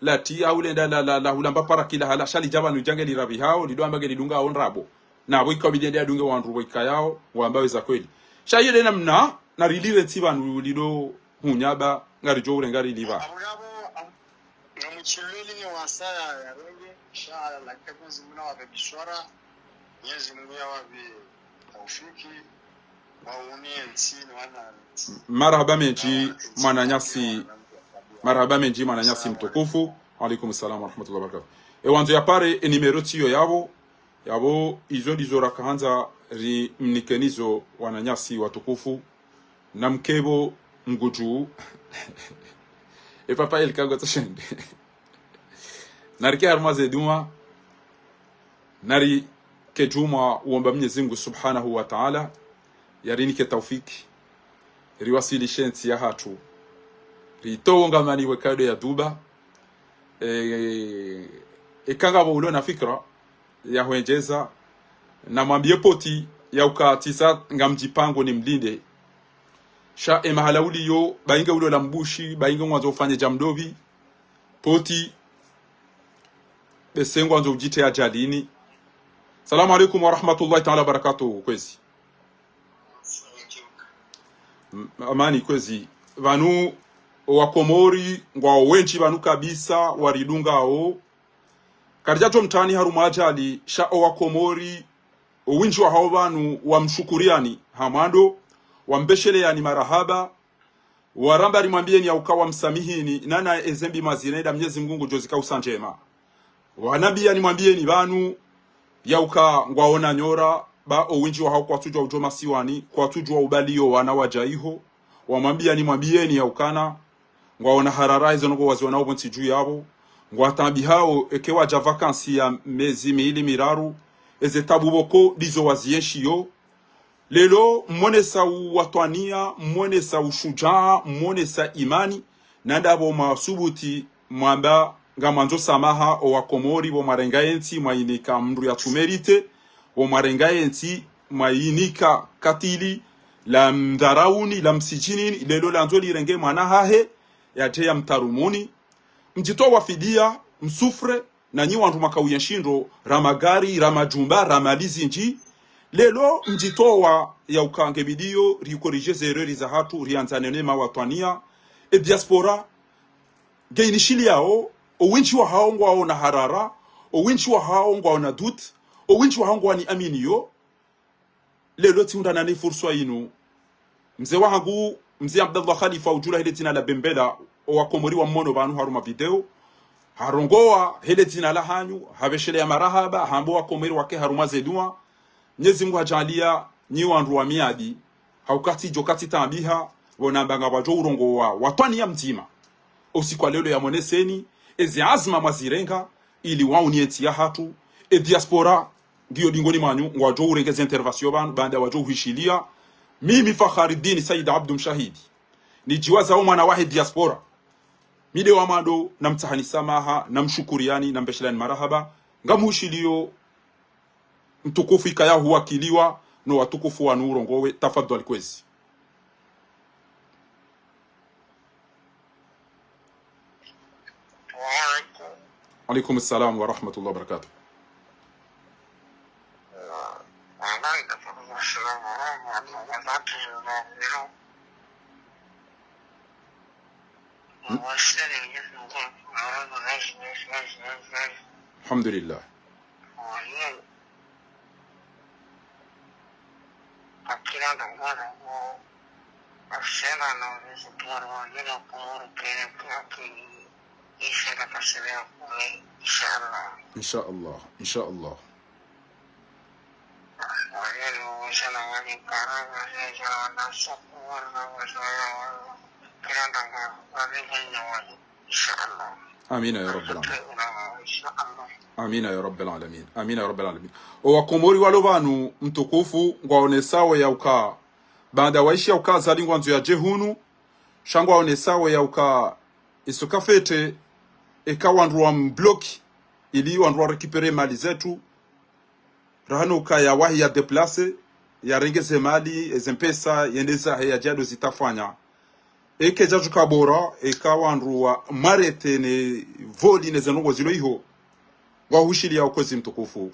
lati au lenda la, la, la hulamba parakila hala, sha lidja pvanu lidja nge lirapvihao, lido amba nge lidungao ndrabo. Na pvo ikabidi ende yadunge wandru pvo ikayao, wamba weza kweli. Sha iyo nde namna, narilire ntsi pvanu lido hunyaba, ngaridjo urenga rilipva. Abo, abo, abo, ngamtsileni ni wasaya yarenge, sha la kitabu zimuna wabe biswara, Mnyezi Mngu yawabe taufiki, wauni entsi, ni wana entsi. Marahaba mendji, mwananyasi, marahaba mendji, mwananyasi mtukufu. Wa alaikum salam wa rahmatullahi wa barakatuh. E wandzo yapare, e numéro tsiyo yapvo, yapvo, izo ndizo rakahandza rimnikeni zo wananyasi watukufu. Namkepvo mngudju. E papa Elka ngotso shende. Narike harumwa ze dua. Narike djumwa uomba Mnyezi Mngu Subhanahu wa Ta'ala. Yarinike taufiki. Riwaswilishe ntsi yahatru. Ritowe ngamani we kado ya duba. E, eka ngapvo ulo na fikra ya hwendjeza, namwambiye poti ya uka tsisa ngamdjipango nimlinde. Sha e mahala uliyo, ba inge ulo la mbushi, ba inge ngwandzo ufanye dja mdopvi. Poti, bese ngwandzo udjitreya djalini. Salamu alaikum wa rahmatullahi ta'ala wa barakatuh, kwezi. M-, amani kwezi. Pvanu, owakomori, ngwao wendji pvanu kabisa, waridungao. Karidjadjo mtani harumwa ajali, sha owakomori, owindji wahao pvanu, wamshukuriyani, ha mwando, wambesheleyani marahaba, waramba rimwambiyeni ya uka wamsamihini, nana ezembi mazina ida Mnyezi Mngu ngudjo zika usa ndjema. Wanambiya nimwambiyeni pvanu, ya uka ngwaona nyora, ba owindji wahao kwatsudjuwa udjo masiwani, kwatsudjuwa ubaliyo wana wadja iho, wamwambiya nimwambiyeni ya ukana, ngwaona harara ezo ndrongoo waziwonao pvo ntsi dju yapvo, ngwataabihao eke wadja vacances ya mezi mili miraru, eze taabu pvoko ndizo wazienshiyo, Lelo, mwonesa uwatwaniya, mwonesa ushudjaa, mwonesa imani, na ndapvo mwasubuti mwamba ngamwandzo samaha owakomori, pvo mwarenga yentsi mwayinika mndru yatsu mérité, pvo mwarenga yentsi mwayinika katili, la mdharauni, la msijinini, lelo landzo lirenge mwana hahe, yadje yamtarumuni. Mdjitowa fidiya, msufre, nanyi wandru mwakauya nshindo, ra magari, ra majumba, ra mali zindji. Lelo mdjitowa yauka nge bidiyo, rikorije ze erreur zahatru, riandzane ne mawatwaniya. E diaspora, nge inishiliyao, owindji wahao ngwaona harara, owindji wahao ngwaona doute, owindji wahao ngwaniaminiyo. Lelo tsihundrana ne furswa yinu. Mze wahangu, Mze Abdallah Khalifa, udjulwa he le dzina la Bembela, owakomori wammono pvanu harumwa video. Harongowa he le dzina lahanyu, hapvesheleya marahaba, hamba owakomori wake harumwa ze duwa. Mnyezi Mungu hadjaaliya nyi wandru wa miadi, hauka tsidjo ka tsitaabiha, pvo namba ngapvwadjo urongowa watwaniya mdzima. Osiku wa lelo yamoneseni, ezi azma mwazirenga, ili wauniye ntsi yahatru, e diaspora, ngiyo dingoni mwanyu, ngwadjo urenge ze intervention pvanu, baanda wadjo uhishiliya. Mimi Fakharidini Said Abdu Mshahidi, nidjiwazao mwana wahe diaspora. Mi nde wa mwando, namtsahani samaha, namshukuriyani, nambeshelani marahaba, ngamhushiliyo mtukufu ikaya huwakiliwa no watukufu wanu urongowe, tafadhwali kwezi. Wa alaikum. Alaikum salam wa rahmatullahi wa barakatuh. Alhamdulillah. Insha Allah, insha Allah. Amina ya Rabbil alamin. Amina ya Rabbil alamin. Amina ya Rabbil alamin. Owakomori walo pvanu mtukufu, ngwaonesao yauka, baanda waishiya uka Azali ngwandzo yadje hunu, sha ngwaonesao yauka iso kafete, eka wandru wambloki, ili wandru warécupérer mali zetu, rahana ukaya wahi ya déplacer, yarenge ze mali, eze mpesa, yende zahe yadje yado zitafanya. Eke djadjuka bora, eka wandru wamwarete ne voli ne ze ndrongo zilo iho. Ngwahushiliyao kwezi mtukufu.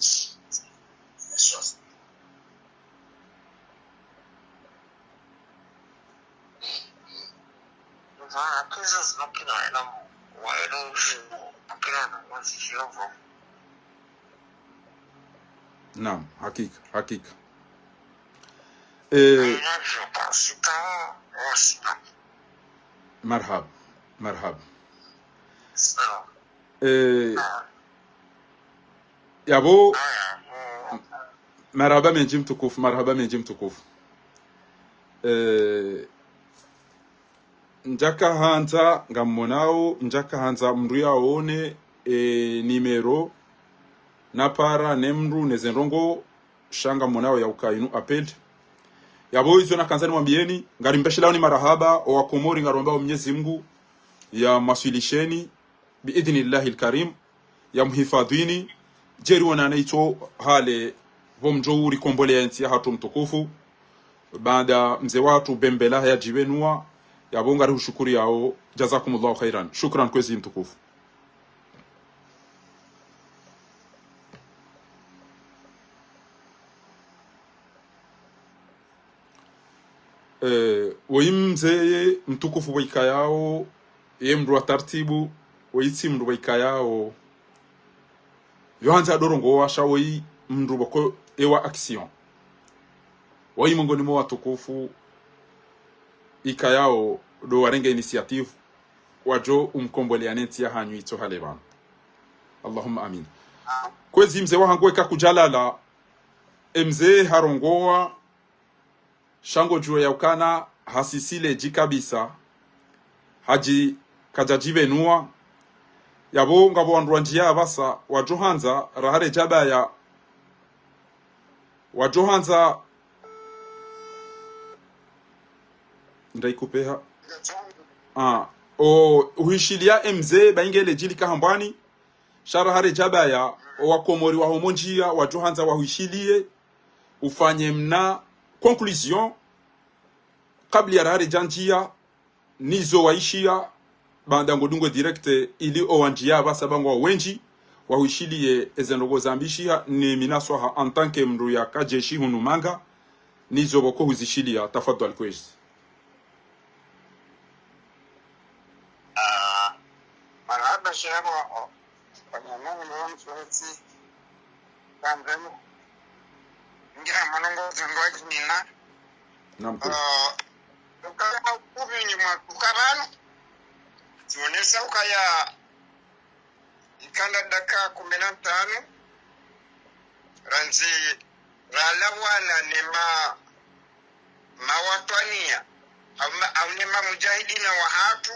Naam, hakika, hakika. Eh, marhaba, marhaba. Eh, yapvo, marahaba mendji mtukufu, marahaba mendji mtukufu. Eh, ndjaka handza ngammonao, ndjaka handza mndru yaone, eh, numéro, napara ne mndru ne ze ndrongo, sha ngammonao yauka inu appel. Yapvo izo nakandza nimwambiyeni, ngarimbesheleyaoni marahaba, owakomori ngaromba o Mnyezi Mungu yamwaswilisheni, bi idhnillahi lkarim, yamhifadhwini, djeri wonane itso hale pvo mdjo urikomboleya entsi yahatru mtukufu, baanda mze wahatru Bembela yadjipvenuwa, yapvo ngarihushukuriyao, jazakumullahu khairan. Shukran kwezi mtukufu. Eh, woyi mze ye mtukufu pvo ikayao, ye mndru wa tartibu, woyi tsi mndru pvo ikayao yohandza dorongowa, sha woyi mndru pvoko ewa action. Woyi mongoni mo watukufu ikayao ndo warenge initiative, wadjo umkomboleya ne ntsi yahanyu itso hale pvanu. Allahumma amin. Kwezi mze wahangu eka kudjalala, e mze harongowa, sha ngodjuwa yaukana hasisile dji kabisa, hadji kadjadjipvenuwa. Yapvo ngapvo wandru wandjiya apvasa, wadjo handza, rahare djabaya, wadjo handza, ndaikupeha. Ah, o, uhishiliya e mze, ba ingele djili kahambwani, sha rahare djabaya, owakomori waho mondjiya, wadjo handza wahwishiliye, ufanye mna conclusion, kabla ya raha redja ndjia, nizo waishiya, baanda ngodungo direct ili owandjia pvasa ba ngwao wendji, wahwishiliye eze ndrongoo zambishiha, ne mi naswaha en tant que mndru yaka jeshi hunu Manga, nizo pvoko huzishiliya, tafadhwali kwezi. Ah, marahaba shehe wa, wa, wa nyamani wa mfweti. Kanzeni. Ngira manongo zindwa kimina. Naam. Ah, ukaya kumi nyuma kuka pvanu. Zionesa ukaya ikanda daka kumi na tano. Randzi ralawana nema mawatwaniya, au ma-, au ne mamujahidina wahatru,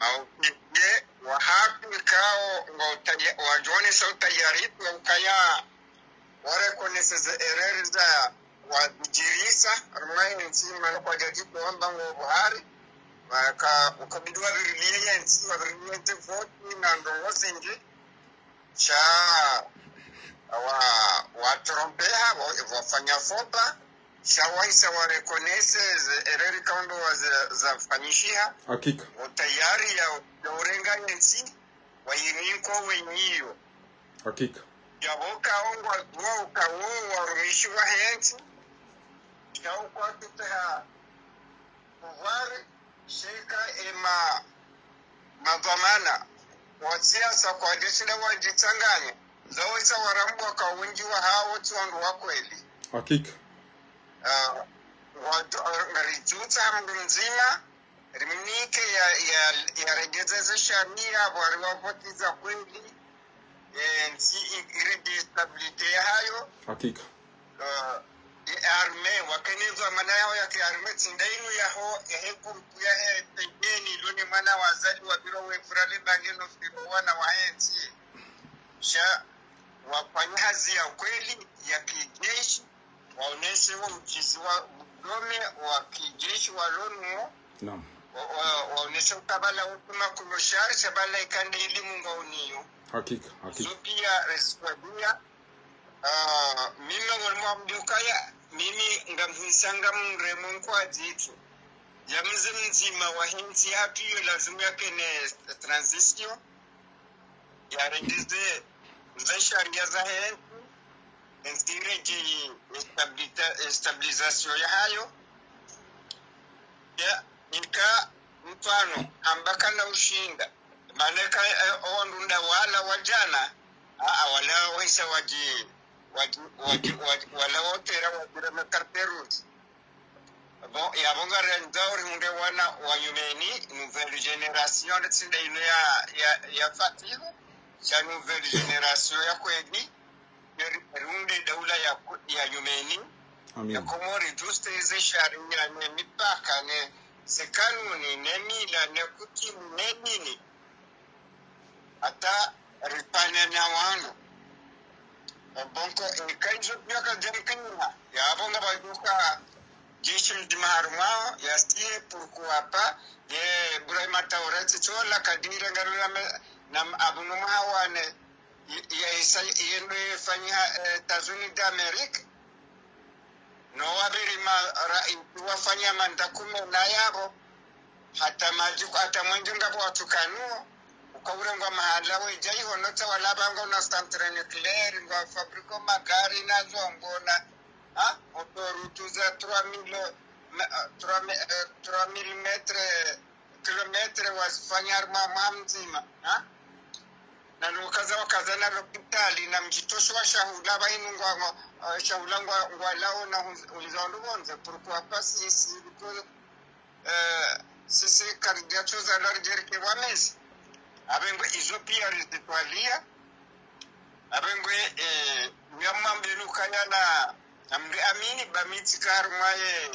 au pvili wahatru ikao ngwa utaya-, wadjonesa utayari wa ukaya wareconnaisse ze erreur za wadjirisa, harumwa yentsi, mana kwadjadji kuwamba ngo buhari, waka-, ukabidi wavirilie yentsi, wavirilie yentsi voti na ndrongoo zindji, sha wa, watrompeha, wa, wafanya faux pas, sha wahisa wareconnaisse ze erreur ikao ndo wa za, zafanyishiha. Hakika. Utayari ya, ya urenga yentsi, wayinika wenyiyo. Hakika. Yapvo kaongwa, wo, kawo, warumishi wa hentsi, sha ukwatupeha pouvoir, sheka ema madhwamana wa siasa kwadjashinda wadjitsanganya, zawesa warambwa ka wendji wahawo tsi wandru wa kweli. Hakika. Ah, wadjo-, ah, ngaridjutsa mndru mdzima, rimnike ya, ya, yaregeze ze sharia, wari wavoti za kweli, eh, ntsi i-, iri de stabilité yahayo. Hakika. Eh, e armée, wakenezwa mana yaho ya ki armée, tsi nda inu yaho, yahe groupe, yahe pembeni, lone mwana wa Azali wapvira wepvura le bange no firo wana wa hentsi. Sha, wafanya hazi ya kweli, ya kijeshi, waonese wo ujuzi wa udome, wa kijeshi wa lonuwo. Naam. Wa, wa, waonese ukabala utuma kuno shari, sha bala ikande ilimu ngwaoniyo. Hakika, hakika. Zo pia, reswadia, Ah, mimi ngoni mwambi ukaya, mimi ngamhisa ngamremo nkwadjitso. Ya mze mdzima wa hentsi yahatru yo lazimu yakene transition. Yarengeze ze sharia za hentsi, entsi iredjeyi stabilita-, stabilisation yahayo. Ya, nika mfano, amba kana ushinda. Mana ka, eh, owandru nda wala wadjana, a, a, wala wahisa wadji, wadji, wadji, wadji, wala wotera wadjira ma carte rouge. Bon, yapvo ngarendza uri hunde wana wa nyumeni, nouvelle génération, tsi nda inu ya, ya, ya Fatihu, sha nouvelle génération ya kweli, ri-, riunde daula ya ku-, ya nyumeni, Amin. Ya Komori, juste ze sharia ne mipaka ne ze kanuni ne mila ne kutimu ne dini. Hata ripane na wanu. Donc, eh, kaizo pia kadjamkina. Yapvo ngapvadjuka jeshi mdzima harumwa, ya sie, pourquoi pas, ye Ibrahima Traoré, tsi tsola kadiri ngarula me-, na m-, abunu mahawane, i-, ya isa, yendo yefanyiha, eh, États-Unis d'Amérique. No wapviri ma, ra, wafanya manda kume na yapvo. Hata madji, hata mwenje ngapvo watsukanuo. Ukaurengwa mahala wedja iho notsa walapva ngo na centre nucléaire, ngwa fabriquer magari na zombo na, ha? Autoroute za trois mille, me-, eh, trois mille, eh, trois mille mètres, kilomètres wazifanya harumwa mwaha mdzima, ha? Na nukaza wakaza na lopitali, na mdjitosho wa shahula, pvahinu ngwa, ngwa, eh, shahula ngwa, ngwalao na huz-, huliza wandru pvondze, pourquoi pas si, si, because, eh, sisi karidjatsoza la ridjerike wa mezi. Apvengwe izo pia rizitwalia. Apvengwe, eh, nyamwambenu kaya na, na mri amini ba mi tsika harumwa ye,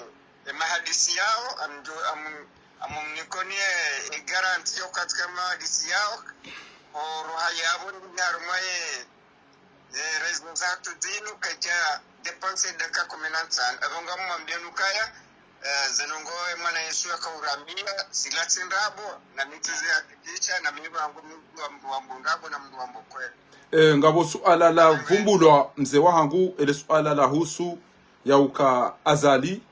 ye mahadisi yao, amdjo, amu-, amumnikoni ye, ye garantie yo katika mahadisi yao, o roha yapvo ndi harumwa ye, ye réseau zahatru zinu, kaja dépenser dakika kume na ntsanu. Apvo ngamwambenu kaya, eh, ze ndrongoo ye mwana Yesu yakaurambiya, zila tsi ndrabo, na mi tsizihakikisha, na mi pvangu mi mndru wa, mndru wa mbo ndrabo, na mndru wa mbo kweli. Eh, ngapvo suala la vumbulwa, mze wahangu, ele suala la husu ya uka Azali,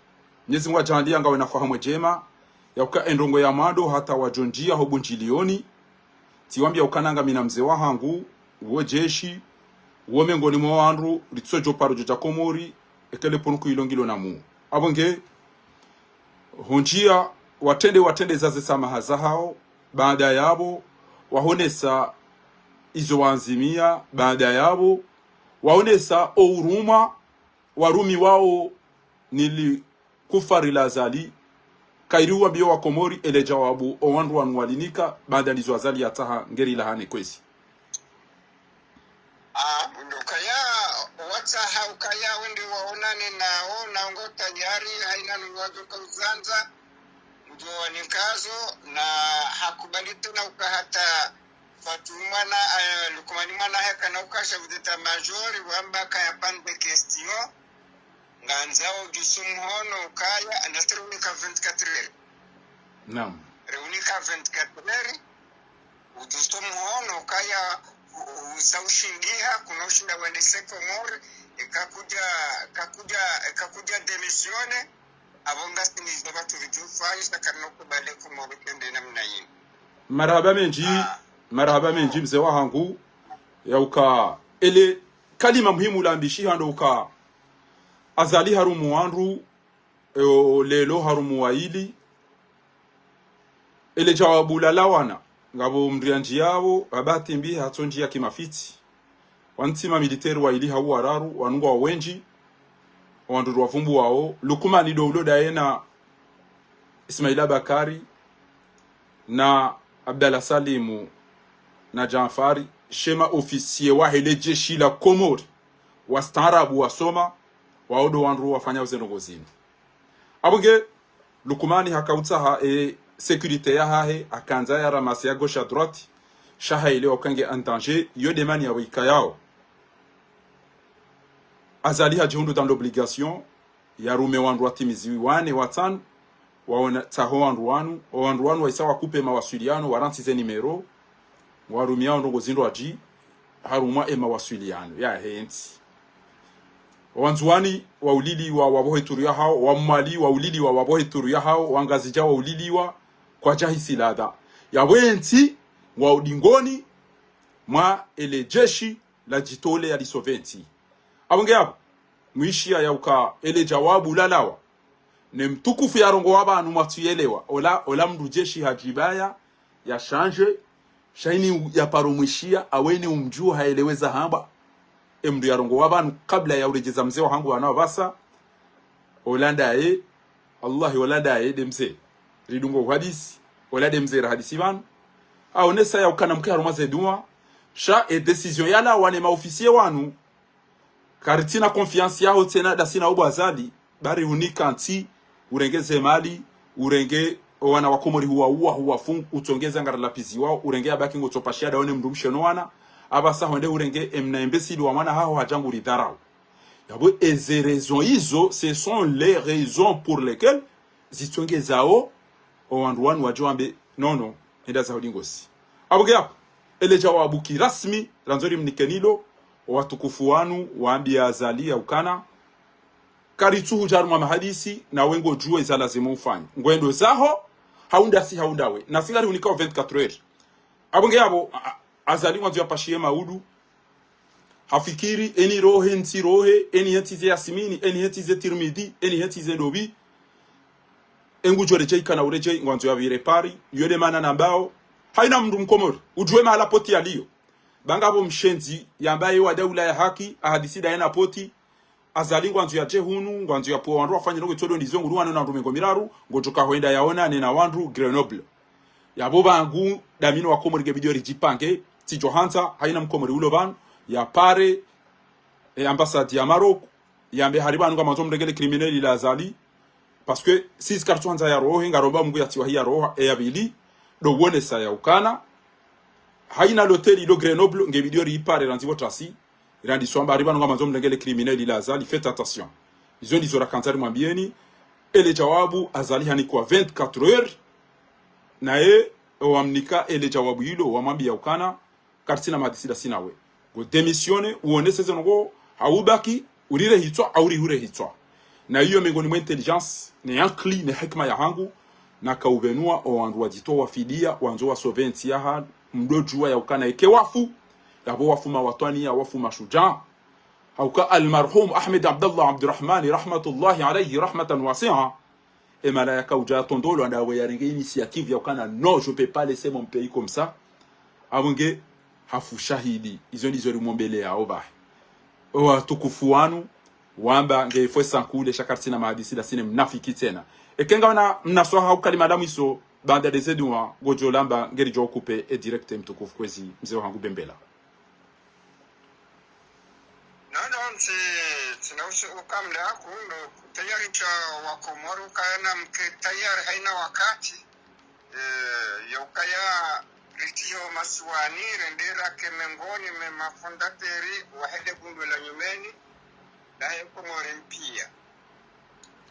Mnyezi Mungu adjaanliya ngawe na fahamu ndjema, ya uka endrongo ya mwando hata wadjondjiya ho bundjiliyoni, tsiwambiya ukana ngamina mze wahangu, wo jeshi, wo mengoni mwa wandru, ritsodjo paro djo dja Komori, eka le pvungufu ilo ngilo namu. Apvo nge, hondjiya, watrende, watrende zaze samaha zahao, baada yapvo, wahonesa izo wandzimiya, baada yapvo, wahonesa o urumwa, warumiwao ni li kufari la Azali, kayiri uwambiyo wa Komori, ele djawabu o wandru wanu walinika, baada nizo Azali yatsaha ngeri lahane kwezi. Ah, ndo ukaya, watsaha ukaya wende waonane nao, na ngo tayari, hayina nungu wadjo ka uzandza, ndo wanikazo, na hakubali tsena uka hata Fatu mwana, eh, Lukumani mwana heka na uka chef d'état-major, wamba kaya pas de question. Ngandzao udjuso mhono ukaya, nasi riunika vingt-quatre heures. Naam. Riunika vingt-quatre heures, udjuso mhono ukaya, u-, u-, usa ushingiha, kuna ushinda wende se Komori, eka kudja, eka kudja, eka kudja démissionner, apvo ngasi nizo pvatsu ridjofanyisa, karina ukubali Komori kende namna yinu. Marahaba mendji, ah, marahaba mendji mze wahangu, ya uka, ele kalima muhimu lambishiha ndo uka, Azali harumwa wandru, eo leo harumwa wayili, ele djawabu lalawana, ngapvo mndru yandjiyapvo, ha bahati mbi hatsondjiya kimafitsi. Wantsi ma militaire wayili hau wararu, wanu ngwao wendji, wandru wavumbuwao, Lukumani ndo ulo ndaye na Ismaila Bakari, na Abdallah Salimu, na Djanfari, she ma officier wahe le jeshi la Komori, wastaarabu wasoma, wao ndo wandru wafanyao ze ndrongo zinu. Apvo nge, Lukumani haka utsaha e sécurité yahahe, hakandza ya ramasse à gauche à droite, sha haelewa uka nge en danger, yo nde mana yawe ikayao. Azali hadjihundru dans l'obligation, yarume wandru watimizi wane, watsanu, waona tsaho wandru wanu, o wandru wanu waisa wakupe mawaswiliyano, warantsi ze numéro, warumiyao ndrongo zindru wadji, harumwa e mawaswiliyano yahe ntsi. Wandzuwani wauliliwa wapvohe turu yahao, Wamwali wauliliwa wapvohe turu yahao, Wangazidja wauliliwa kwadjahisi ladha. Yapvo e ntsi ngwao udingoni mwa ele jeshi la djitoleya li sauver ntsi. Apvo nge apvo, mwishiya ya uka ele djawabu lalawa. Ne mtukufu yarongowa pvanu mwatsu yelewa. Ola, ola mndru jeshi hadjibaya, ya changer, sha ini u-, yaparo mwishiya, aweni umdjuo haeleweza hamba. E mndru yarongowa pvanu kabla ya uredjeza mze wahangu wana wapvasa. Ola ndaye, wallahi ola ndaye nde mze. Ridungo uhadisi, ola nde mze rahadisi pvanu. Aonesa ya ukana mke harumwa ze dua. Sha e décision yalawa ne ma officier wanu. Karitsina confiance yaho tsena ndasi na o bo Azali, bari hunika ntsi, urenge ze mali, urenge o wana wa Komori huwauwa, huwafungu, utsongeza ngari lapviziwao, urenge yabaki ngotsopashiya ndawe ne mndru mshe no wana, apvasa hwende urenge emna imbécile wa mwana haho hadja ngu ridharau. Yapvo eze raisons izo, ce sont les raisons pour lesquelles zitsongezao o wandru wanu wadjo wambe, non, non, henda zaho dingosi. Apvo nge apvo, ele djawabu kirasmi, randzo rimnikeni lo, o watukufu wanu, wambiya Azali ya ukana, karitsu hudja harumwa mahadisi, nawe ngodjuwa iza lazima ufanye. Ngwendo zaho, hau ndasi hau ndawe. Nasi ngari hunikao vingt-quatre heures. Apvo nge apvo, a-, a-, Azali ngwandzo yapashiye maudu, hafikiri, eni rohe, ntsi rohe, eni hentsi ze Yasimini, eni hentsi ze Tirmidhi, eni hentsi ze ndopvi. Engudjo redjei kana uredjei, ngwandzo yapvire Paris, yo nde mana nambao. Haina mndru mkomori, udjuwe mahala poti yaliyo. Ba ngapvo mshenzi, yambaye wa daula ya haki, ahadisi ndaye na poti, Azali ngwandzo yadje hunu, ngwandzo yapvo wandru wafanye ndrongo itsodo ndizo nguru wanu na ndru mengo miraru, ngodjoka hwenda yaonane na wandru Grenoble. Yapvo pvangu, ndami no wa Komori nge bidi ridjipange, tsidjo handza, haina mkomori ulo pvanu, yapare, e ambassade ya Maroc, yambe hari pvanu ngamandzo mrenge le criminel la Azali, parce que sisi karitsu handza yarohe, ngaromba Mungu yatsiwahi yaroha, e ya pvili, ndo uonesa ya ukana, haina l'hôtel ilo Grenoble, nge bidi ripare randzi pvo tasi, randzi swamba hari pvanu ngamandzo mrenge le criminel la Azali, faites attention. Izo ndizo rakandza rimwambiyeni, ele djawabu Azali hanikwa vingt-quatre heures, naye owamnika ele djawabu ilo, wamwambiya ukana, karitsina mahadisi ndasi nawe. Ngo démissionner, uonese ze ndrongo, hau ubaki, urire hitswa, hau urihure hitswa. Na iyo mengoni mwa intelligence, ne ankili, ne hikima yahangu, naka upvenua owandru wadjitowa wafidia, wandzo wasauve entsi yaha, mdodjuwa yaukana eka wafu, yapvo wafu mawatwaniya, wafu mashujaa. Hauka almarhum Ahmed Abdallah Abdurahmani, rahmatullahi alayhi, rahmatan wasi'a, emala yaka udja tondolo, ndawe yarenge initiative yaukana, non, je peux pas laisser mon pays comme ça. Apvo nge hafu shahidi. Izo ndizo rimwombeleyao pvahe. Owatukufu wanu, wamba nge ifwe sankule, sha karitsina mahadisi, nda sine mnafiki tsena. Eka ngawuna mnaswaha hauka lima la mwiso, baanda ndeze dua, ngodjo lamba, ngeridjo kupe e direct mtukufu kwezi, mze wahangu Bembela. Non, non, tsi, tsina usi ukamda, kundo, tayari sha Wakomori ukaya na mke tayari haina wakati. Eh, yaukaya ritiyo masiwani, rende rake mengoni mwe mafondateri wahe le gundwe la nyumeni, nahe Komori mpia.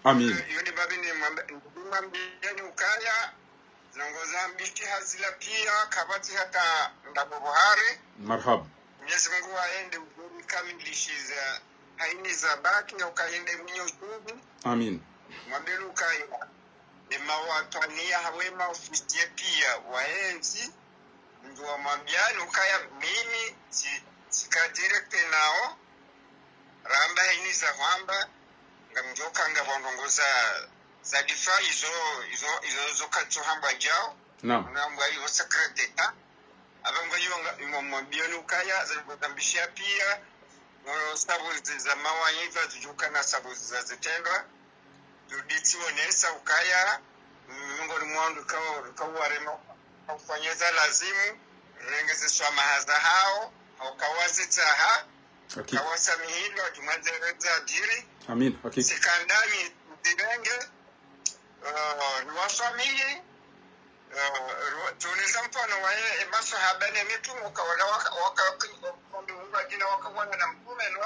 Amin. Eh, iyo ni babi ni mwambe-, ni mwambieni ukaya, ndrongoo za mbishi hazila pia, kapvatsi hata ndrabo buhari. Marhaba. Mwenyezi Mungu waende uburikamilishiza haini za baki, yaukaya ende mwinyi ushindi. Amin. Mwambeni ukaya, emawatwaniya hawe maofisiye pia waenzi, mndru wamwambiani ukaya mimi tsi-, tsika direct nao, ramba haini za hwamba, ngamdjoka ngapvo ndrongoo za, za difa izo, izo, izo zo katso hambwa djao. Naam. Ngambwa iyo secret d'État. Apvo ngo iyo nga, imwambiani ukaya, za ndrongoo za mbishi pia, no sababu zi-, za mawaidha zidjuka na sababu za zitrendwa. Rudi tsionesa ukaya, mm, ngoni mwandru kawo-, kawarema, kawufanya za lazimu, rengeze swamaha zahao, hau kawazitsaha, hakika, kawasamihilwa, jumwa zereza diri. Amin, hakika. Tsikandani, zirenge, eh, riwaswamihi, eh, riwa-, tsionesa mfano wahe, e maswahaba ne mitume, ukawala waka, waka, waka, waka, wakawana na mtume, no,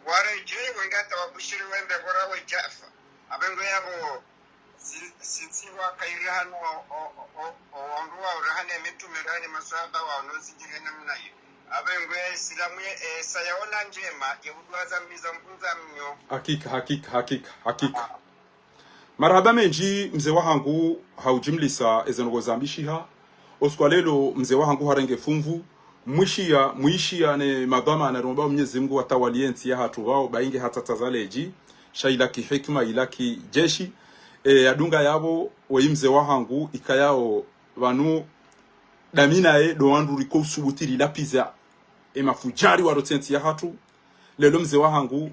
waredjei, wende hata wabushiri wende bora we djafa. Apvo ngo yapvo, si-, sisi wakairi hanu o, o, o, o, o wandru wa urahane mitume rani maswahaba wa ono zidjiri namna iyo. Apvo ngo ya Islamu ye, e, sa yaona ndjema, ye udwa zambi za mbu za mnyo. Hakika, hakika, hakika, hakika. Ah. Marahaba mendji, mze wahangu, ha ujimlisa eze ndrongoo za mbishiha. Osiku wa leo, mze wahangu harenge funvu, mwishiya, mwishiya ne madhwamana, romba Mwenyezi Mungu watawaliye entsi yahatru pvao, ba inge hatsatsa zaledji, sha ila ki hikima, ila ki jeshi. E, yadunga yapvo, weyi mze wahangu, ikayao pvanu, dami naye, ndo wandru riko usubuti rilapviza e mafujari walo tsi entsi yahatru. Leo mze wahangu,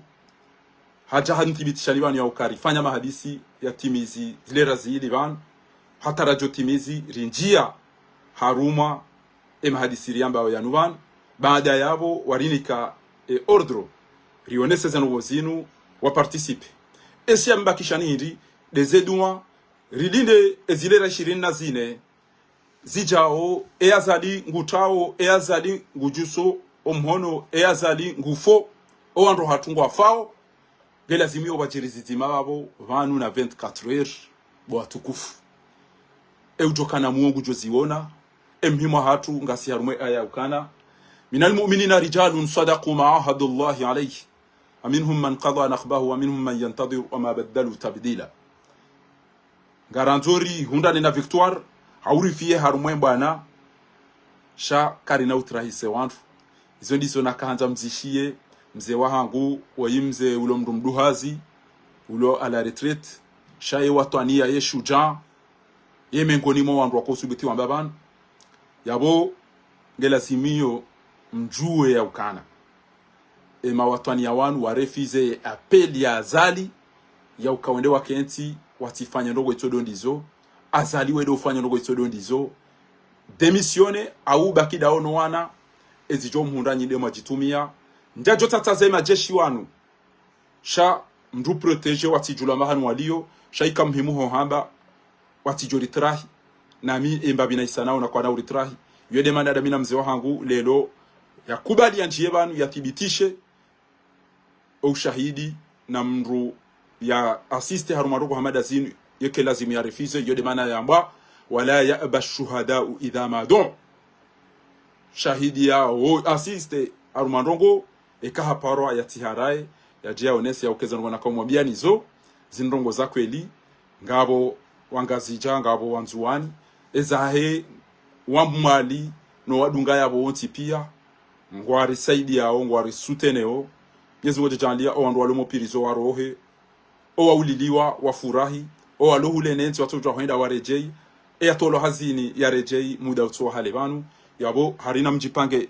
hadja hanithibitisha ni pvanu ya ukaya rifanya mahadisi ya timizi, zile razili pvanu, hata radjo timizi, rindjiya harumwa e mahadisi riyambao yanu pvanu. Baada yapvo, warinika e ordre, rionese ze ndrongoo zinu, wa participe. Esi ya mbakisha ni hindri, ndeze dua, rilinde e zile ra ishirini na zine, zidjao, e Azali ngutrao, e Azali ngudjuso omhono, e Azali ngufo, o wandru hatru ngwafao, nge lazimu yo wadjiri zidzima pvapvo, pvanu na vingt-quatre heures, bo watukufu. E udjokana muo ngudjo ziona, e muhimu hatru ngasi harumwa e aya ukana, من المؤمنين رجال صدقوا ما عاهدوا الله عليه فمنهم من قضى نحبه ومنهم من ينتظر وما بدلوا تبديلا. Ngarandzo rihundrane na victoire, hau rifiye harumwa e mbwana, sha karina utrahise wandru. Izo ndizo nakahandza mzishiye, mze wahangu, weyi mze ulo mndru mduhazi, ulo à la retraite, sha ye watwaniya ye shujaa, ye mengoni mwa wandru wako usubuti wamba pvanu. Yapvo, nge lazimu yo mdjuwe ya ukana. E mawatwaniya wanu warefize ye appel ya Azali, ya uka wende wakentsi, watsifanye ndrongoo itsodo ndizo, Azali wende ufanye ndrongoo itsodo ndizo, démissionner, au baki ndawo no wana, ezidjo mhundra nyi nde mwadjitumiya, ndjadjo tsatsa ze majeshi wanu, sha mndru protéger watsidjulwa mahanu waliyo, sha ika muhimu ho hamba, watsidjo ritrahi, nami emba bina isanao na kwana uritrahi. Yo nde mana dami na mze wahangu leo, yakubali yandjiye pvanu, yathibitishe, o ushahidi, na mndru ya assiste harumwa ndrongoo hama nda zinu, yeke lazimu ya refize, yo nde mana yambwa, ولا يأبى الشهداء إذا ما دعوا. Shahidi ya o assiste harumwa ndrongoo, eka haparwa yatsiharaye, yadje yaonese ya uka eze ndrongoo naka umwambiani zo, zindrongo za kweli, ngapvo wa Ngazidja, ngapvo wa Ndzuwani, ezahe wa Mwali, no wadunga yapvo wontsi piya, ngwarisaidiyao, ngwarisouteneo. Mnyezi Mungu yadjaanliya, o wandru walo mo prison warohe, o wauliliwa wafurahi, o walo hule ne ntsi watsodjuwa hwenda waredjeyi, e yatolwa hazini yaredjeyi, muda utsowa hale pvanu, yapvo hari namdjipange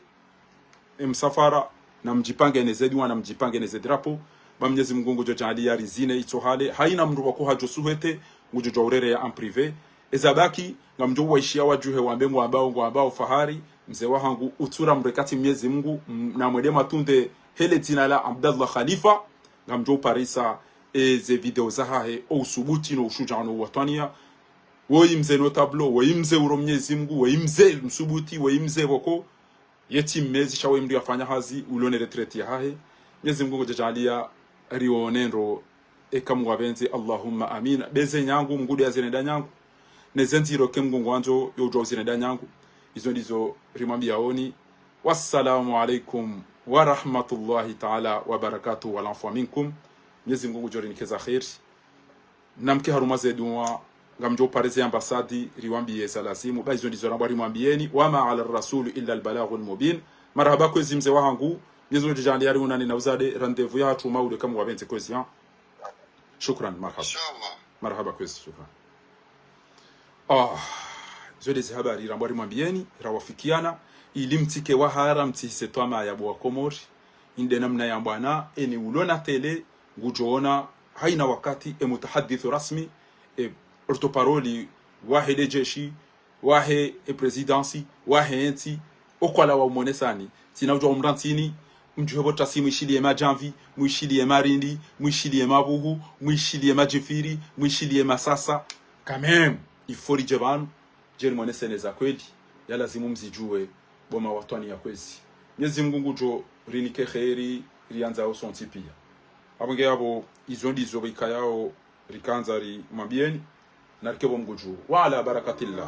e msafara, namdjipange ne ze duwa, namdjipange ne ze drapeau, ba Mnyezi Mungu ngudjo djaanliya rizine itso hale, hayina mndru pvoko hadjo suhwete, ngudjo djuwa urereya en privé. Eza baki, ngamdjo waishiya wadjuhe wambe ngwambao, ngwambao Fahari, mze wahangu, utsura mrekati Mnyezi Mungu, m-, namwende mwatunde hele dzina la Abdallah Khalifa, ngamdjo uparisa, e, ze video zahahe, o usubuti no ushudjaa no uwatwaniya, woyi mze notable, woyi mze uro Mnyezi Mungu, woyi mze msubuti, woyi mze pvoko, yetsi mmezi sha woyi mndru yafanya hazi, ulo ne retraite yahahe. Mnyezi Mungu ngudjo djaanliya rione ndro eka Mungu yapvendze, Allahumma amina. Be ze nyangu, Mungu nde yazirenda nyangu. Ne ze ndziro ke Mungu ngwandzo, yo udjuwa uzirenda nyangu. Izo ndizo rimwambiyaoni. Wassalamu alaikum wa rahmatullahi ta'ala wa barakatuh, wal afwa minkum. Mnyezi Mungu ngudjo rinika za kheri. Namke harumwa ze duwa, ngamdjo upare ze ambassade, riwambiye za lazimu, ba izo ndizo rambwa rimwambiyeni, wa ma ala rasulu illa al balaghul mubin. Marahaba kwezi mze wahangu, Mnyezi Mungu ngudjo djaanliya riwonane na uzade, rendez-vous yahatru maudu eka Mungu yapvendze kwezi, ha. Shukran, marahaba. Inshallah. Marahaba kwezi, shukran. Ah, zo nde ze habari rambwa rimwambiyeni, rawafikiana, ili mtsike wahara, mtsihise twamaya bo wa Komori. Inde namna ya mbwana, eni ulo na télé, ngudjoona, hayina wakati, e mutahadithu rasmi, e porte-parole wahe le jeshi, wahe e présidence, wahe entsi, okwala wa umonesani, tsina udjuwa umrantsini, mdjuhe pvo tasi mwishiliye madjamvi, mwishiliye marindi, mwishiliye mabuhu, mwishiliye madjifiri, mwishiliye masasa. Quand même, il faut ridje pvanu, dje rimwoneseni za kweli, ya lazimu mzidjuwe, bo mawatwaniya kwezi. Mnyezi Mungu ngudjo rinike kheri, riyandzao sontsi piya. Apvo nge apvo, izo ndizo pvo ikayao, rikandza rimwambiyeni, na rike pvo Mungu dju. Wa ala barakatillah.